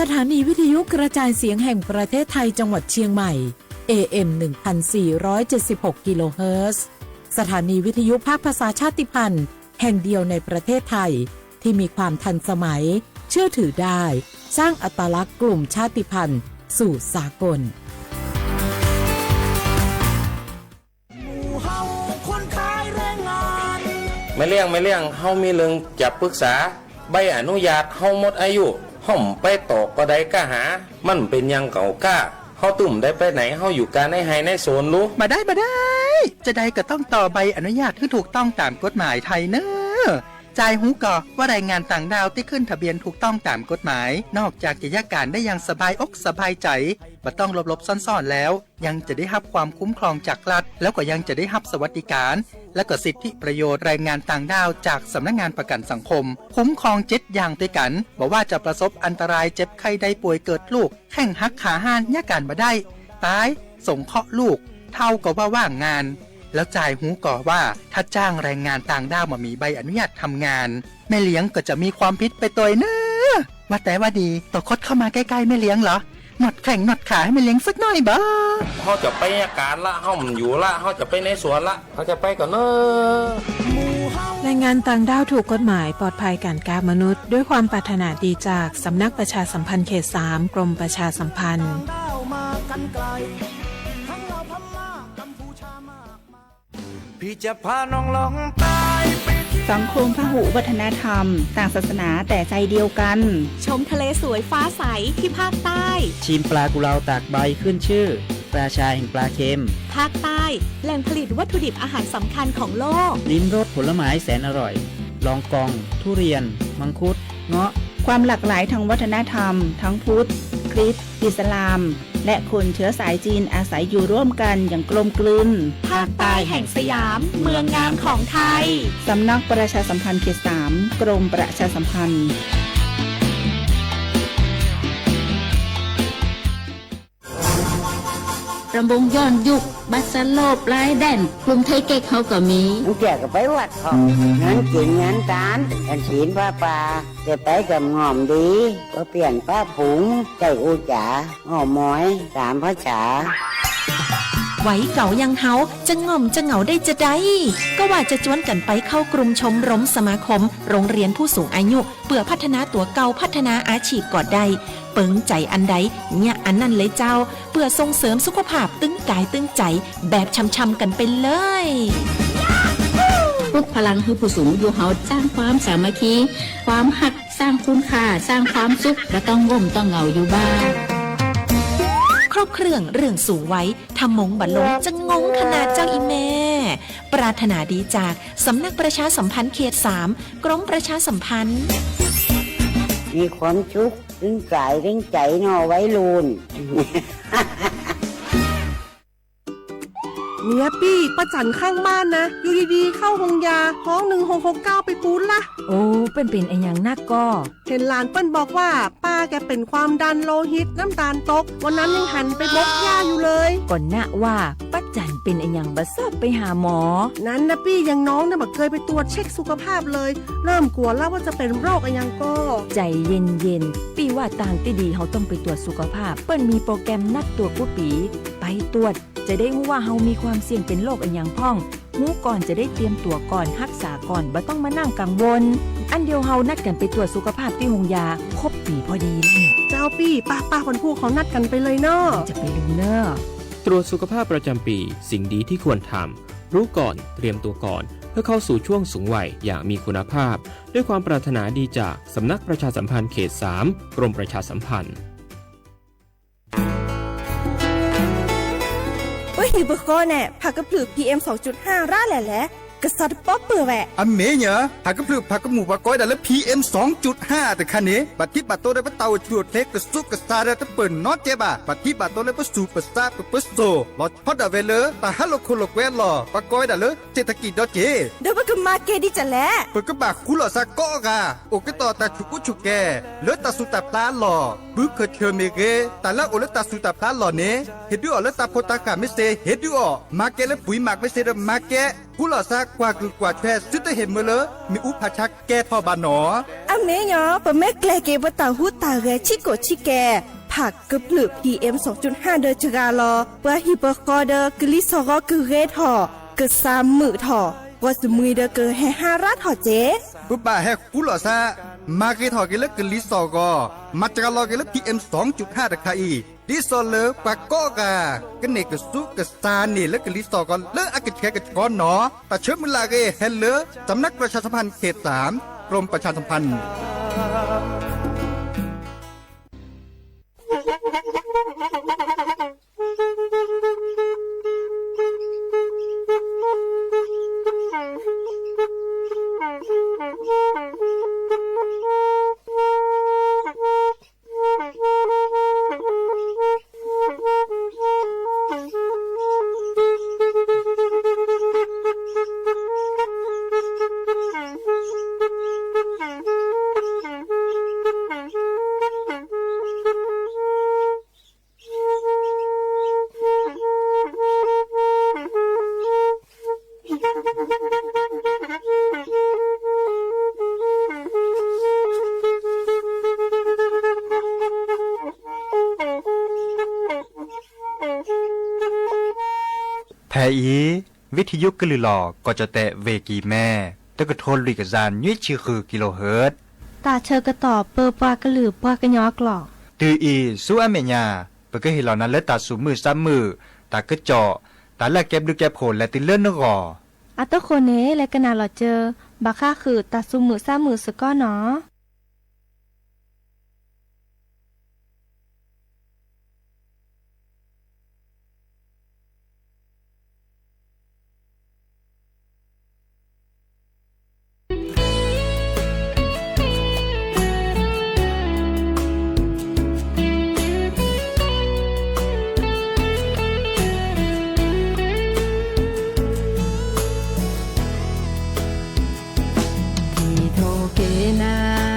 สถานีวิทยุกระจายเสียงแห่งประเทศไทยจังหวัดเชียงใหม่ เอ เอ็ม หนึ่งพันสี่ร้อยเจ็ดสิบหก กิโลเฮิรตซ์ สถานีวิทยุภาคภาษาชาติพันธุ์แห่งเดียวในประเทศไทย ที่มีความทันสมัย เชื่อถือได้ สร้างอัตลักษณ์กลุ่มชาติพันธุ์สู่สากล မ့ၢ်လဵင်ႉ မ့ၢ်လဵင်ႉ ဟဝ်းမံလၢၢ် ကၢပ်ႈ ပၢၵ်ႇသႃႇ ใบอนุญาต ဟဝ်းမူတ်းอายุ ဟဝ်းပၢႆးတီၢ်ကီးဒၢ်ကၢ်ဟး မၼ်းပဵၼ်ယၢင်ၵဝ်ၣ်ကၢ် ဟဝ်းတုမ်ၣ်ဒၢးပၢႆးနၢႆး ဟဝ်းယူၢ်ကၢၼ်ၼႂ်းဟၢႆၼႂ်းသူၼ်လူး ဘၣ်ဒၣ် ဘၣ်ဒၣ် จะได้ก็ต้องต่อใบอนุญาตให้ถูกต้องตามกฎหมายไทยเนอะ จ่ายฮู้ก่อ ว่าแรงงานต่างด้าวที่ขึ้นทะเบียนถูกต้องตามกฎหมาย นอกจากจะยากการได้อย่างสบายอกสบายใจ บ่ต้องหลบๆ ซ่อนๆ แล้ว ยังจะได้รับความคุ้มครองจากรัฐ แล้วก็ยังจะได้รับสวัสดิการ และก็สิทธิประโยชน์แรงงานต่างด้าวจากสำนักงานประกันสังคม คุ้มครองเจ็ดอย่างด้วยกัน บ่ว่าจะประสบอันตรายเจ็บไข้ได้ป่วยเกิดลูก แข้งหักขาห้าน ยากการบ่ได้ ตาย สงเคราะห์ลูก เฒ่าก็ว่าว่างงาน แล้วจ่ายฮู้ก่อว่า ถ้าจ้างแรงงานต่างด้าวบ่มีใบอนุญาตทำงาน แม่เลี้ยงก็จะมีความผิดไปตวยเนอะ ว่าแต่ว่าดี ต่อคดเข้ามาใกล้ๆ แม่เลี้ยงเหรอ นวดแข้งนวดขาให้แม่เลี้ยงสักหน่อยบ่ ဟဝ်းจะไปยากการละ ဟဝ်းไม่อยู่ละ ဟဝ်းจะไปในสวนละ ဟဝ်းจะไปก่อนเนอะ แรงงานต่างด้าวถูกกฎหมายปลอดภัยการค้ามนุษย์ ด้วยความปรารถนาดีจากสำนักประชาสัมพันธ์เขตสาม กรมประชาสัมพันธ์ พี่จะพาน้องล่องใต้ไปเที่ยว สังคมพหุวัฒนธรรม ต่างศาสนาแต่ใจเดียวกัน ชมทะเลสวยฟ้าใสที่ภาคใต้ ชิมปลากุเลาตากใบขึ้นชื่อ ราชาแห่งปลาเค็ม ภาคใต้ แหล่งผลิตวัตถุดิบอาหารสำคัญของโลก ลิ้มรสผลไม้แสนอร่อย ลองกอง ทุเรียน มังคุด เงาะ ความหลากหลายทางวัฒนธรรม ทั้งพุทธ คริสต์ อิสลาม และคนเชื้อสายจีนอาศัยอยู่ร่วมกันอย่างกลมกลืน ภาคใต้แห่งสยาม เมืองงามของไทย สำนักประชาสัมพันธ์เขตสาม กรมประชาสัมพันธ์ รำวงย้อนยุค บัสโลปลายแดน กลุ่มไทยเก๊กเฮาก็มี บางเทื่อก็ไปวัดพร้อม งานกินงานตาน กฐินผ้าป่า จะไปกับง่อมดี ก็เปลี่ยนผ้าผง ใส่อูจ๋า อ้อมอย สามภาษา วัยเก่าอย่างเฮา จะง่อมจะเหงาได้จะใด ก็ว่าจะจวนกันไปเข้ากลุ่มชมรมสมาคม โรงเรียนผู้สูงอายุ เปื่อพัฒนาตั๋วเก่า พัฒนาอาชีพก็ได้ เปิงใจ๋อันใด เยียะอันนั้นเลยเจ้า เปื่อส่งเสริมสุขภาพตึงกายตึงใจ๋ แบบช่ำๆ กันไปเลย ปลุกพลังหื้อผู้สูงอายุเฮา สร้างความสามัคคี ความฮัก สร้างคุณค่า สร้างความสุข บ่ต้องง่มต้องเหงาอยู่บ้าน ครบเครื่องเรื่องสูงวัย ถ้ามงบ่ลงจะงงขนาดเจ้าอีแม่ ปรารถนาดีจากสำนักประชาสัมพันธ์เขตสาม กรมประชาสัมพันธ์ มีความสุข ตึงกายตึงใจ๋เนาะวัยรุ่น เนี่ยปี้ ป้าจั๋นข้างบ้านนะ อยู่ดีๆ เข้าโฮงยา ฮ้อง หนึ่งหกหกเก้า ไปปู๊ดละ โอ้ เปิ้นเป๋นอะหยังนักก่อ เห็นหลานเปิ้นบอกว่า ป้าแกเป็นความดันโลหิต น้ำตาลตก วันนั้นยังหันไปบกหญ้าอยู่เลย ก่อนนะว่า ป้าจั๋นเป๋นอะหยังบ่ซอบไปหาหมอ นั้นนะปี้ อย่างน้องเนี่ยบ่เกยไปตรวจเช็คสุขภาพเลย เริ่มกลัวแล้วว่าจะเป็นโรคอะหยังก่อ ใจ๋เย็นๆ ปี้ว่าตางตี้ดีเฮาต้องไปตรวจสุขภาพ เปิ้นมีโปรแกรมนัดตรวจกู้ปี๋ ไปตรวจ จะได้ฮู้ว่าเฮามีความเสี่ยงเป็นโรคอะหยังพ่อง ฮู้ก่อนจะได้เตรียมตั๋วก่อน ฮักษาก่อน บ่ต้องมานั่งกังวล อั้นเดียวเฮานัดกั๋นไปตรวจสุขภาพตี้โฮงยา ครบปี๋พอดีนั่น เจ้าปี้ ป้าๆ วันพูกเฮานัดกั๋นไปเลยเนาะ จะไปลืมเน่อ ตรวจสุขภาพประจำปี สิ่งดีที่ควรทำ รู้ก่อน เตรียมตัวก่อน เพื่อเข้าสู่ช่วงสูงวัยอย่างมีคุณภาพ ด้วยความปรารถนาดีจากสำนักประชาสัมพันธ์เขตสาม กรมประชาสัมพันธ์ ပဟံၣ်ပဃီန့ၣ် ဖးကဖျၢၣ် PM สองจุดห้า ရၣ်လဲၣ်လဲၣ် ကစီၤတပီပၢၢ်ဝဲ အမ့ၢ်ညါ ဖးကဖျၢၣ်ဖးကမူၣ်ပှၤကိးဝဲဒၣ်လၢ PM สองจุดห้า တခါန့ၣ် ဘၣ်ထံၣ်ဘၣ်တိၢ်လၢပတၢ်အိၣ်ဆူၣ်အိၣ်ချ့ကစူၢ်ကစၢ်ဒီးတပၢၢ်နီတစဲးဘၣ် ဘၣ်ထံၣ်ဘၣ်တိၢ်လၢပစူၢ်ပစါပပၢစိၣ် လီၤဆီဒၣ်ဝဲလၢ တၢ်ဟးလိာ်ခိၣ်လိာ်ကွဲအလီၢ် ပှၤကိးဝဲဒၣ်လၢ เศรษฐกิจ ဒီးက့ၤ ဒီးပကမၤက့ၤဒ်လဲၣ် ပကဘၣ်ဃူလိာ်သးကိးဂၤ အိၣ်ကတီၢ်တၢ်ဆူၣ်ကူဆူၣ်ကဲၤ လၢတၢ်စူၢ်တၢ်ဖျါအလီၢ် ဘုခၢၣ်ဆၢၣ်မ့ၢ်ဂ့ၤ တၢ်လၢအအိၣ်လၢတၢ်စူၢ်တၢ်ဖျါအလီၢ်န့ၣ် ဟ့ၣ်ဒုးအီၤလၢတၢ်ဖိတၢ်ဃၢ်မ့ၢ်စ့ၢ် ဟ့ၣ်ဒုးအီၤ မၤကဲလၢပှံၤမးမ့ၢ်စ့ၢ်ဒီးမၤကဲ ဃူလိာ်သးကွၢ်ကုၢ်ကွၢ်ဆွဲ သုတဟ့ၣ်မၢလၢ မ့ၣ်အူဖးဆါကဲထီၣ်ဘၣ်နီၣ်. န့ၣ်ညီ ပမ့ၢ်ကျဲၤက့ၤပတၢ်ဟူးတၢ်ဂဲၤဆံးကိာ်ဆံးကဲး ဖးကဖျၢၣ် PM စူၣ်ဟါ ဒီးစှၤလီၤ ပှၤဟံၣ်ပဃီဒီးကလံၤစိးကီးကဂ့ၤထီၣ်, ကစၢ်မုာ်ထီၣ်, ပှၤစမှံၤဒီးကဟဲဟါရၢထီၣ်က့ၤ. ပဘၣ်ဟဲဃူလိာ်သး မၤဂ့ၤထီၣ်က့ၤလၢကလံၤစိးကီး, မၤစှၤလီၤက့ၤလၢ PM စူၣ်ဟါ တခါအံၤ, ဒ်သိးလၢပှၤကိးဂၤ ကန့ၢ်ကစူးကစၢ်န့ၣ်လၢကလံၤစိးကီးလၢအကဆှဲကဆှီနီၤ. တၢ်ဆၢမုၢ်လၢ်အဂ့ၢ် ဟဲလၢ สำนักประชาสัมพันธ์เขตสาม กรมประชาสัมพันธ์ ဖဲအံၤ ဝံထံယိကလုၢ်လီၤ ကီၢ်ကၠီၣ်တဲၣ် ဝ့ၢ်ကံၤမဲ တကထိလွံၢ်ကယၤနွံဆံဃု kilohertz တၢ်ဆၢကတီၢ်ပၢပှၤကလုာ်ပှၤကညီအကျိာ်. တုၤအံၤဆူအမဲာ်ညါ ပကဟ့ၣ်လီၤနၤလၢတၢ်သူၣ်မုာ်သးမုာ်, တၢ်ကစီၣ်, တၢ်လၢအကဲဘျုးကဲဖှိၣ်လဲၤတုၤလၢနဂီၢ်. အတဃိန့ၣ် လဲၤကနၣ်လီၤစၢၤ ဘၣ်ဃးဃုာ်တၢ်သူၣ်မုာ်သးမုာ်စ့ၢ်ကီးနီၤ.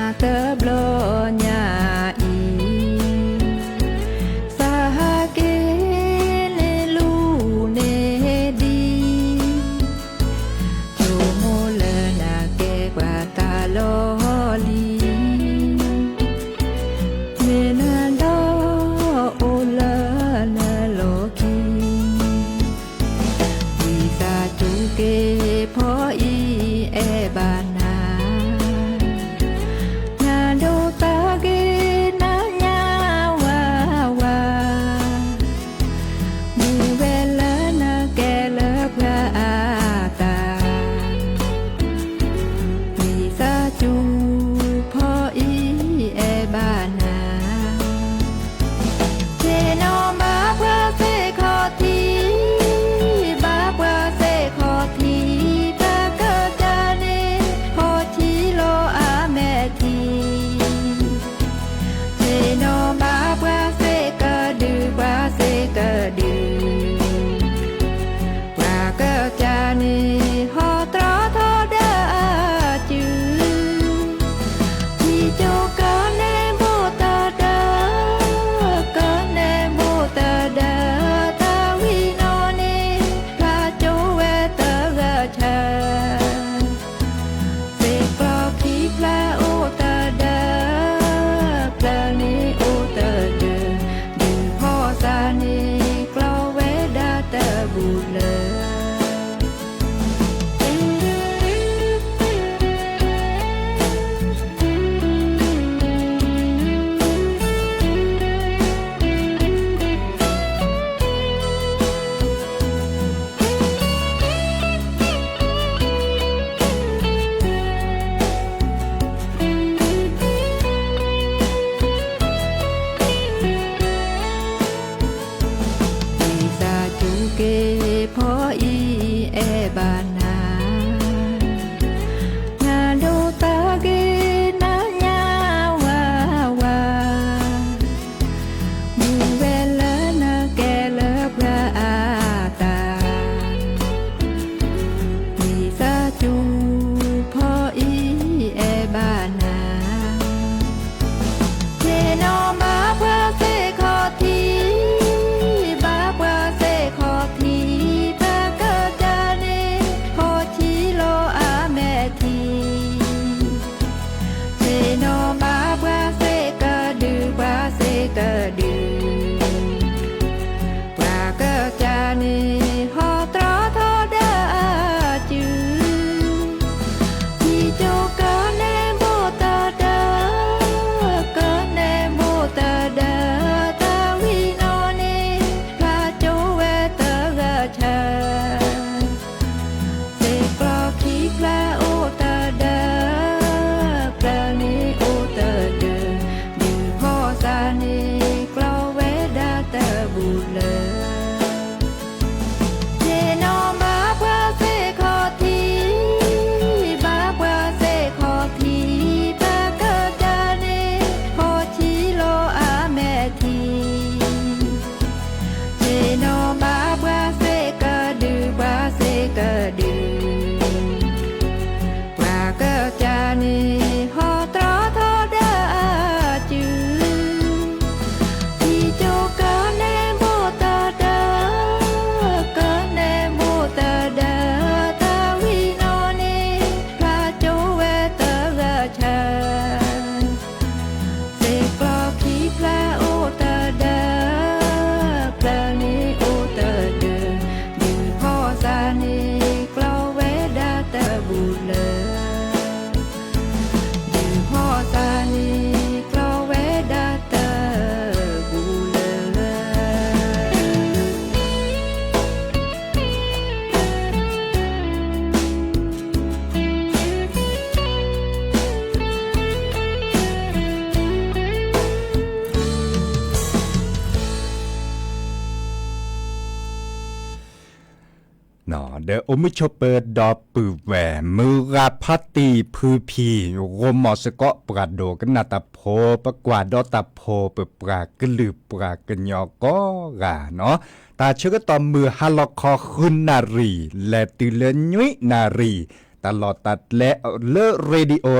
ဒီးအိၣ်မုာ်ဆိးပၢၤဒီပုၢ်ဝဲၢ် မုၢ်ဂၤဖါတံၢ်ဖုဖံ ဂိၢ်မီၢ်စ့ၢ်ကီးပှၤဒိကနၣ်တၢ်ဖိ ပကွၢ်ဒီးတၢ်ဖိ ပပှၤကလုာ်ပှၤကညီကိးဂၤနီၤ, တၢ်ဆၢကတီၢ်မုၢ်ဟါလီၤခီဃုနၣ်ရံၣ် လဲၤတုၤလၢနွံနၣ်ရံၣ် တၢ်လီၢ်တၢ်ကျဲလၢ Radio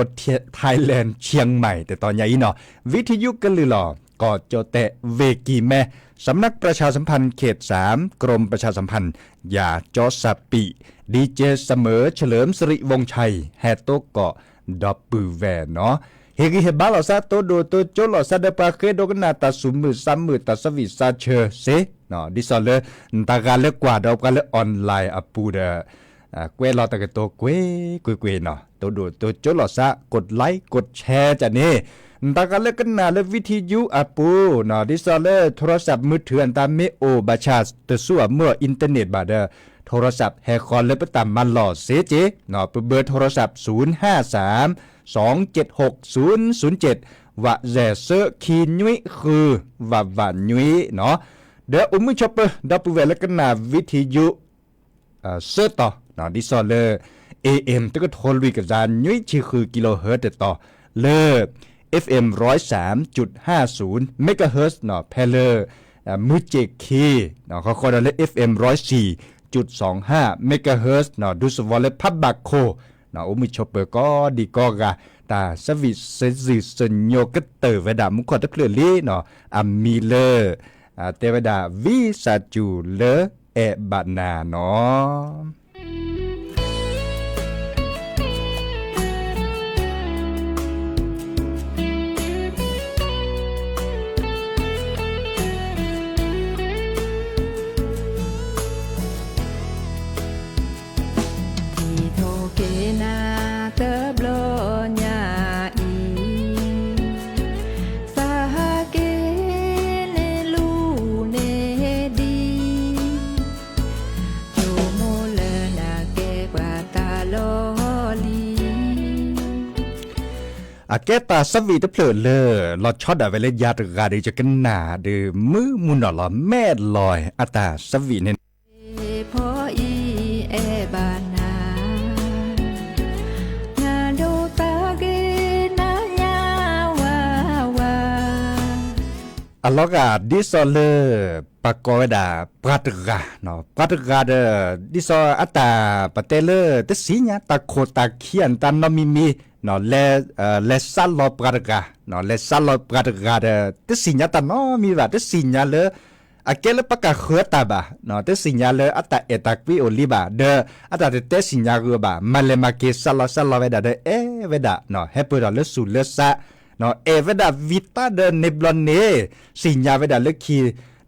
Thailand เชียงใหม่ တတီၤညါအံၤနီၤ, วิทยุကလုာ်လီၤ ก.จ.แต๊ เวกีแม สำนักประชาสัมพันธ์เขตสาม กรมประชาสัมพันธ์ ยาจอสปี ดีเจเสมอ เฉลิมสิริวงศ์ชัย ဟဲတိကိးဒီပုၢ်ဝဲၢ်နီၤ, ဟ့ၣ်ဂံၢ်ဟ့ၣ်ဘါလိာ်သး တိၢ်ဒိၣ်တိၢ်ကၠိလိာ်သးဒီး ပှၤဃ့ဒိကနၣ်တၢ်သူၣ်မုာ်သးမုာ် တၢ်ဆၢဝံၣ်သးဆၢစ့ၢ်, ဒ်သိးလၢ နတၢ်ဂၤလၢကွၢ်ဒီးပှၤလၢ online အပူၤဒီး ကွဲးလီၤတၢ်ကတိၤကွ့ၢ်ကွ့ၢ်ကွ့ၢ်နီၤ, တိၢ်ဒိၣ်တိၢ်ကၠိလိာ်သး กดไลค์ กดแชร์ ကန့ၣ်, နတၢ်ဂၤလၢကနၣ်လၢ วิทยุ အပူၤနီၤ, ဒ်သိးလၢ โทรศัพท์มือถือ အတၢ်မ့ၢ်အိၣ်ဘၣ်ဆၣ်တစူၢ်အမုၢ် internet ဘၣ်ဒီး โทรศัพท์ ဟဲဃီၤလၢပတၢ်မၤလီၢ်စ့ၢ်ကီး, ပ เบอร์โทรศัพท์ ศูนย์ห้าสาม สองเจ็ดหก ศูนย์ศูนย์เจ็ด ဝးစဲး ဆၢခံနွံဃု ဝးဝးနွံနီၤ, ဒီးအိၣ်မုာ်ဆိးပၢၤ ဒီပုၢ်ဝဲၢ်လၢကနၣ် วิทยุ ဆၢတီၤ ဒ်သိးလၢ เอเอ็ม တကထိလွံၢ်ကယၤနွံဆံဃု กิโลเฮิรตซ์ တတီၤ လၢ เอฟเอ็ม ร้อยสามจุดห้าศูนย์ เมกะเฮิรตซ์ နီၤ ဖဲလၢ မုၢ်စ့ၢ်ခံ ဃီဃီဒီးလၢ เอฟเอ็ม ร้อยสี่จุดสองห้า เมกะเฮิรตซ์ နီၤ ဒူသဝီလၢဖးဘၣ်ခိၣ် အိၣ်မုာ်ဆိးပၢၤကိးဒံးကိးဂၤ တၢ်ဆၢဝံၣ်စဲးစံၣ်စညိးကတၢၢ်ဝဲဒၣ် မူခိၣ်တဖျၢၣ်လံနီၤ အမံၤလၢ တဲဝဲဒၣ် ဝံစၢ်စူၢ်လၢအဲၣ်ဘၣ်နၤနီၤ. ဒ်သိးက့ၤနၤတဘျီညါအံၤ သးဟးက့ၤန့ၣ်လူၤန့ၢ်ဒံး ဆိကမိၣ်လၢနကဲပှၤတၢ်လီၢ်လံ. အကဲတၢ်ဆၢဝံၣ်တဖျၢၣ်လၢ လီၤဆီဒၣ်ဝဲလၢယၤတဂၤဒီး ယကနၣ်ဒီး မုာ်မုာ်နီၢ်လီၤ မဲာ်လီၤ အတၢ်ဆၢဝံၣ်န့ၣ် ဖီအံၤအဲၣ်ဘၣ်နၤ နဒိးသးက့ၤနၤညါဝါဝါ အလီၤဂာ်ဒ်သိးလၢ ပှၤကိးဝဲဒၣ် ပှၤတဂၤ, ပှၤတဂၤဒီး ဒ်သိးအတၢ်ပတဲလၢ တသ့ၣ်ညါတၢ်ခိၣ်တၢ်ခံ အတၢ်နီတမံၤမံၤ, လဲၤစးလီၤပှၤတဂၤ, လဲၤစးလီၤပှၤတဂၤဒီး တသ့ၣ်ညါတၢ်နီတမံၤဘၣ်, တသ့ၣ်ညါလၢ အကဲလၢပှၤကၢ်ဃၢအတၢ်ဘၣ်, တသ့ၣ်ညါလၢအတၢ်အဲၣ်တၢ်ကွံအိၣ်လံဘၣ်, ဒီးအတၢ်တတဲသ့ၣ်ညါဂ့ၤဘၣ်, မၤလဲၤမၤက့ၤ စးလီၤစးလီၤဝဲဒၣ်ဒီး အဲၣ်ဝဲဒၣ်, ဟဲပၢၢ်ထီၣ်လၢသူၣ်လၢသး, အဲၣ်ဝဲဒၣ်ဝံသးဒီးန့ၣ်ဘျီန့ၣ် သ့ၣ်ညါဝဲဒၣ်လၢခံ,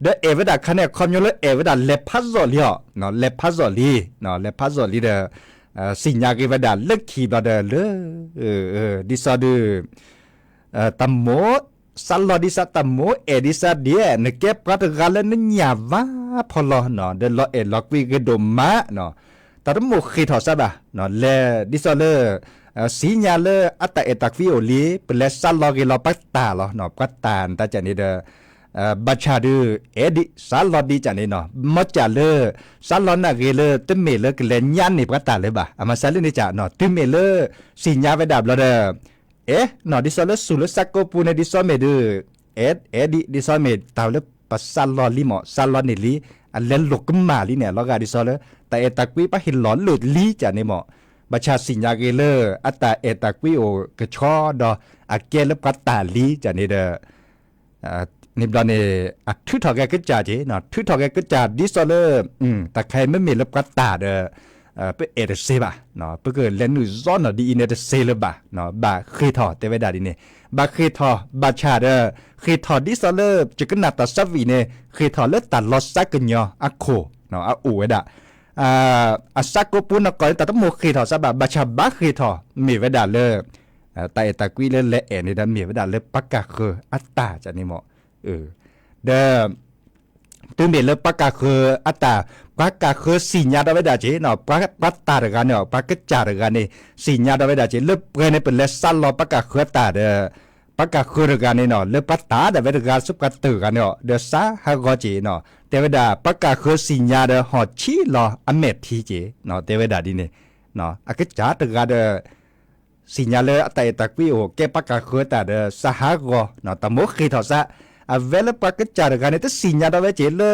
ဒီးအဲၣ်ဝဲဒၣ်ခါန့ၣ် အခီပညီလၢအဲၣ်ဝဲဒၣ်လဲၤဖးစ့ၢ်လံအီၤ, လဲၤဖးစ့ၢ်လံ, လဲၤဖးစ့ၢ်လံဒီး သ့ၣ်ညါက့ၤဝဲဒၣ်လၢခံဘျီဒီးလၢ ဒ်သိးဒီး တၢ်မိၣ်စးလီၤဒံးစး တၢ်မိၣ်အဲၣ်ဒံးစးဒ် နကဲပှၤတဂၤလၢနညၣ်ဝါဖီလီၤနီၤ, ဒီးလီၤအဲၣ်လီၤကွံဂ့ၤဒိၣ်မးနီၤ, တၢ်တမိၣ်ဃ့ၢ်ထီၣ်စးဘၣ်, လဲၤဒ်သိးလၢ သ့ၣ်ညါလၢအတၢ်အဲၣ်တၢ်ကွံအိၣ်လံ, ပလဲၤစးလီၤဂ့ၤလီၤပှၤတၢ်လီၤ, ပှၤတၢ်နတၢ်ကၢ်န့ၣ်ဒီး ဘၣ်ဆၣ်ဒီး အဲၣ်ဒံးစးလီၤဒံးကၢ်န့ၣ်နီၤ, မ့ၢ်ကၢ်လၢ စးလီၤနာ်ဂ့ၤလၢ တမ့ၢ်လၢကလဲၤညါန့ၢ်ပှၤတၢ်လၢၤဘၣ်, အမၤစၢၤလၢန့ၣ်ကၢ်နီၤ, တုၤမ့ၢ်လၢသ့ၣ်ညါဝဲဒၣ်ဘျီဒီး အဲၣ်နီၤ, ဒ်သိးလၢသူၣ်လၢသးကိးပူၤန့ၣ် ဒ်သိးမ့ၢ်ဒီး အဲၣ်ဒံး ဒ်သိးမ့ၢ်တၢ်လၢပစးလီၤလံမ့ၢ် စးလီၤန့ၢ်လံ, အလဲၤလိာ်ကမၣ်လံန့ၣ် အလီၤဂာ်ဒ်သိးလၢ တၢ်အဲၣ်တၢ်ကွံပှၤဟ့ၣ်လီၤလိာ်လံကၢ်န့ၣ်မ့ၢ်, ဘၣ်ဆၣ်သ့ၣ်ညါဂ့ၤလၢ အတၢ်အဲၣ်တၢ်ကွံအိၣ်ကဆီဒီး အကဲလၢပှၤတၢ်လံကၢ်န့ၣ်ဒီး န့ၣ်ဘျီန့ၣ် အထုးထီၣ်က့ၤကစၢ်က့ၤ, ထုးထီၣ်က့ၤကစၢ်ဒ်သိးလၢ တၢ်ခဲအံၤမ့မ့ၢ်လၢပှၤတၢ်ဒီး ပအဲၣ်တသ့ဘၣ်, ပကလဲၤနုာ်စီနီၢ်ဒ်အံၤန့ၣ်တသ့လၢၤဘၣ်, ဘၣ်ဃ့ၢ်ထီၣ်တဲဝဲဒၣ်ဒ်န့ၣ်, ဘၣ်ဃ့ၢ်ထီၣ် ဘၣ်ဆၣ်ဒီး ဃ့ၢ်ထီၣ်ဒ်သိးလၢ ယကနၣ်တၢ်ဆၢဝံၣ်န့ၣ် ဃ့ၢ်ထီၣ်လၢတၢ်လီၤသးကညီၤအခိၣ် အအိၣ်ဝဲဒၣ် အသးကိးပူၤနကီၢ်န့ၣ် တၢ်တမိၣ်ဃ့ၢ်ထီၣ်စးဘၣ်, ဘၣ်ဆၣ်ဘၣ်ဃ့ၢ်ထီၣ် မ့ၢ်ဝဲဒၣ်လၢ တၢ်အဲၣ်တၢ်ကွံလၢလဲၤအဲၣ်န့ၣ်ဒီး မ့ၢ်ဝဲဒၣ်လၢပှၤကၢ်ဃၢအတၢ်န့ၣ်မ့ၢ်, ဒီး တုၤမ့ၢ်လၢပှၤကၢ်ဃၢအတၢ်, ပှၤကၢ်ဃၢသ့ၣ်ညါဒီးဝဲဒၣ်က့ၤ, ပှၤတၢ်တဂၤန့ၣ် ပှၤကစၢ်တဂၤန့ၣ် သ့ၣ်ညါဒီးဝဲဒၣ်က့ၤ လၢပှဲၤန့ၣ်ပလဲၤစးလီၤပှၤကၢ်ဃၢအတၢ်ဒီး ပှၤကးဃၢတဂၤန့ၣ်နီၤ လၢပှၤတၢ်ဒၣ်ဝဲတဂၤဆူပှၤတၢၢ်ဂၤန့ၣ်အီၤ ဒီးစးဟးဂီၤက့ၤနီၤ တဲဝဲဒၣ် ပှၤကးဃၢစံၣ်ညါဒီးဟီၣ်ဆံးလီၤအမဲာ်ထံက့ၤနီၤ တဲဝဲဒၣ်ဒ်န့ၣ် အကစၢ်တဂၤဒီး စံၣ်ညါလၢအတၢ်အဲၣ်တၢ်ကွံအိၣ် ကဲပှၤကးဃၢတၢ်ဒီးစးဟးဂီၤ တၢ်မိၣ်ဃ့ၢ်ထီၣ်စး အဝဲလၢပှၤကစၢ်တဂၤန့ၣ် တစံၣ်ညါဒီးဝဲက့ၤလၢ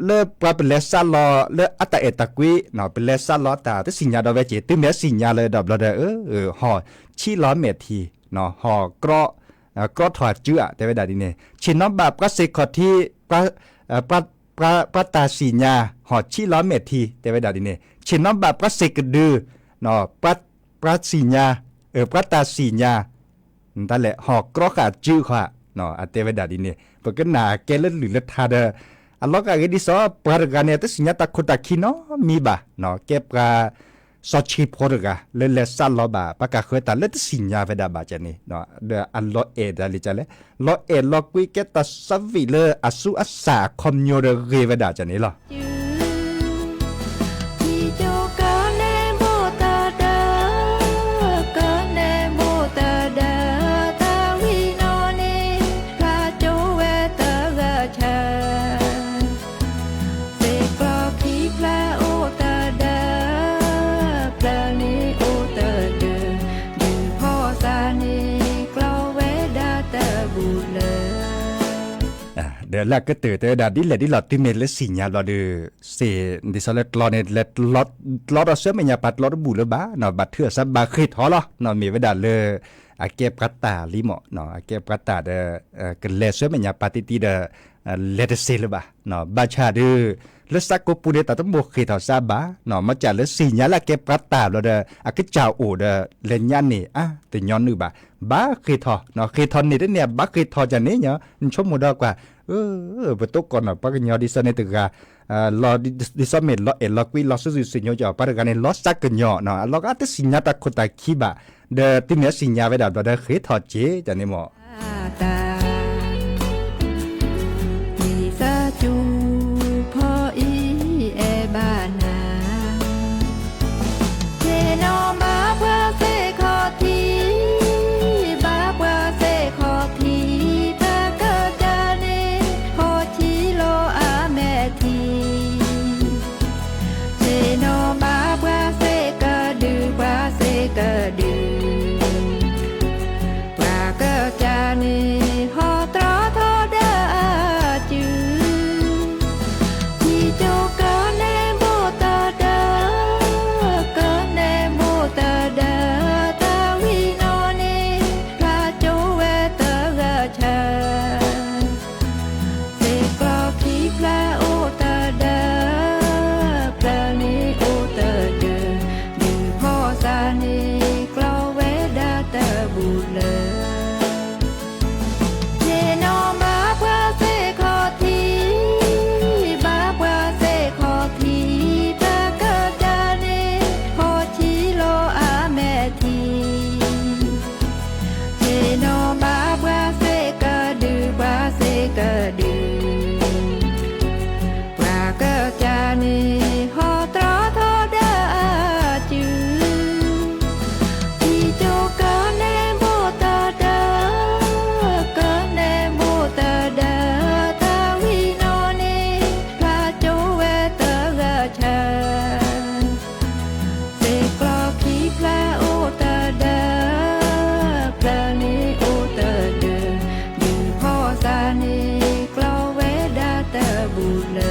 လၢပှၤပလဲၤစးလီၤလၢအတၢ်အဲၣ်တၢ်ကွံ ပလဲၤစးလီၤတၢ် တစံၣ်ညါဒီးဝဲက့ၤ တုၤမ့ၢ်အစံၣ်ညါလၢဒီးဘျီဒီး ဟီၣ်ဆံးလီၤမဲာ်ထံ ဟီၣ် ကြီထီၣ်အစုဧါ တဲဝဲဒၣ်ဒ်န့ၣ် ဆ့ၣ်နီၤဘၣ်ပှၤစ့ၢ်ခီၣ်ထံး ပှၤတၢ်စံၣ်ညါ ဟီၣ်ဆံးလီၤမဲာ်ထံ တဲဝဲဒၣ်ဒ်န့ၣ် ဆ့ၣ်နီၤဘၣ်ပှၤစ့ၢ်ကဒု ပှၤစံၣ်ညါ ပှၤတၢ်စံၣ်ညါ တၢ်လဲၣ် ဟီၣ်ကြီဃာ်စုဃာ် အတဲဝဲဒၣ်ဒ်န့ၣ် ပကနၣ်ကဲလၢလုၢ်လၢထါဒီး အလီၤဂာ်ဂ့ၤဒ်သိး ပှၤတဂၤန့ၣ် တစံၣ်ညါတၢ်ခိၣ်တၢ်ခံနီတမံၤဘၣ် ကဲပှၤ စီၤဆံးဖိတဂၤ လၢလဲၤစးလီၤဘၣ် ပှၤကးဃၢတၢ်လၢတစံၣ်ညါဝဲဒၣ်ဘၣ်ကန့ၣ် ဒီးအလီၤအဲၣ်ဒၣ်လံကလဲၣ် လီၤအဲၣ်လီၤကွံကဲတၢ်ဆၢဝံၣ်လၢအဆူအစၢ်အခီပညီဒီးဂ့ၤဝဲဒၣ်ကန့ၣ်လီၤ. ထံကၠိကန့ၣ်ဘိၣ်တၢ်ဒၢး, ကန့ၣ်ဘိၣ်တၢ်ဒၢး, တၢ်ဝံၤနီၣ်န့ၣ် ဖျါကၠိဝဲတဂၤဆၢ စ့ၢ်ကီးခံဖျၢၣ်အိၣ်တဒၢး, ဖျၢၣ်န့ၣ်အိၣ်တဒၢး, ဒုးဖီၣ်စၢ်န့ၣ် ကျီဝဲဒၣ်တဘူၣ်လၢ ဒီးလၢအကတၢၢ်တဲဝဲဒၣ် ဒ်လဲၣ်ဒ်လဲၣ် တုၤမ့ၢ်လၢစံၣ်ညါဘျီဒီး စ့ၢ် ဒ်သိးလၢကျီန့ၣ် လဲၤ ကျီဒီးဆှၢမဲာ်ညါပၤကျီတဘူၣ်လၢၤဘၣ်, ဘၣ်ထုးအသးဘၣ်ဃ့ၢ်ထီၣ်လီၤ, မ့ၢ်ဝဲဒၣ်လၢ အကဲပှၤတၢ်လံမး, အကဲပှၤတၢ်ဒီး ကလဲၤဆှၢမဲာ်ညါပၤတံၢ်တံၢ်ဒီး လဲၤတစ့လၢၤဘၣ်, ဘၣ်ဆၣ်ဒီး လၢစးကိးပူၤန့ၣ် တၢ်တမိၣ်ဃ့ၢ်ထီၣ်စးဘၣ်, မ့ၢ်စ့ၢ်လၢစံၣ်ညါလၢအကဲပှၤတၢ်ဘျီဒီး အကစၢ်အိၣ်ဒီး လဲၤညါန့ၣ် အါ တညီနုၢ်ဘၣ်, ဘၣ်ဃ့ၢ်ထီၣ်, ဃ့ၢ်ထီၣ်န့ၣ်တန့ၢ် ဘၣ်ဃ့ၢ်ထီၣ်ကန့ၣ်ညီ, နဆိကမိၣ်ဒီးကွၢ် ပတိၢ်ကီၢ်နီၣ် ပှၤကညီဒ်သိးန့ၣ်တဂၤ လီၤ ဒ်သိးမ့ၢ်လီၤအဲၣ်လီၤကွံလီၤစုစုဆ့ၣ်ညိကီး ပှၤတဂၤန့ၣ် လီၤစးကညီၤ အလီၤဂာ်တစံၣ်ညါတၢ်ခိၣ်တၢ်ခံဘၣ်, ဒီးတုၤမ့ၢ်အစံၣ်ညါဝဲဒၣ်ဘျီဒီးဃ့ၢ်ထီၣ်က့ၤ တၢ်န့ၣ်မး မ့ၢ်သးစူၤဖီအံၤအဲၣ်ဘၣ်နၤ, ဆ့ၣ်နီၤဘၣ်ပှၤစ့ၢ်ခီၣ်ထံး, ဘၣ်ပှၤစ့ၢ်ခီၣ်ထံး, တၢ်ကစၢ်န့ၣ် ဟီၣ်ဆံးလီၤအမဲာ်ထံး, ဆ့ၣ်နီၤဘၣ်ပှၤစ့ၢ်ကဒု, ပှၤစ့ၢ်ကဒု ပှၤကစၢ်န့ၣ် ဟီၣ်တြီထီၣ်ဒၢအစု, ထံကၠိကန့ၣ်ဘိၣ်တၢ်ဒၢး, ကန့ၣ်ဘိၣ်တၢ်ဒၢး, တၢ်ဝံၤနီၣ်န့ၣ် ဖျါကၠိဝဲတဂၤဆၢ စ့ၢ်ကီးခံဖျၢၣ်အိၣ်တဒၢး, ဖျၢၣ်န့ၣ်အိၣ်တဒၢး, ဒုးဖီၣ်စၢ်န့ၣ် ကျီဝဲဒၣ်တဘူၣ်လၢ ဆ့ၣ်နီၤဘၣ်ပှၤစ့ၢ်ခီၣ်ထံး, ဘၣ်ပှၤစ့ၢ်ခီၣ်ထံး, တၢ်ကစၢ်န့ၣ် ဟီၣ်ဆံးလီၤအမဲာ်ထံး ဆ့ၣ်နီၤဘၣ်ပှၤစ့ၢ်ကဒု, ပှၤစ့ၢ်ကဒု, ပှၤကစၢ်န့ၣ် ဟီၣ်တြီထီၣ်ဒၢအစု, ထံကၠိကန့ၣ်ဘိၣ်တၢ်ဒၢး, ကန့ၣ်ဘိၣ်တၢ်ဒၢး, တၢ်ဝံၤနီၣ်န့ၣ် ဖျါကၠိဝဲတဂၤဆၢ စ့ၢ်ကီးခံဖျၢၣ်အိၣ်တဒၢး, ဖျၢၣ်န့ၣ်အိၣ်တဒၢး, ဒုးဖီၣ်စၢ်န့ၣ် ကျီဝဲဒၣ်တဘူၣ်လၢ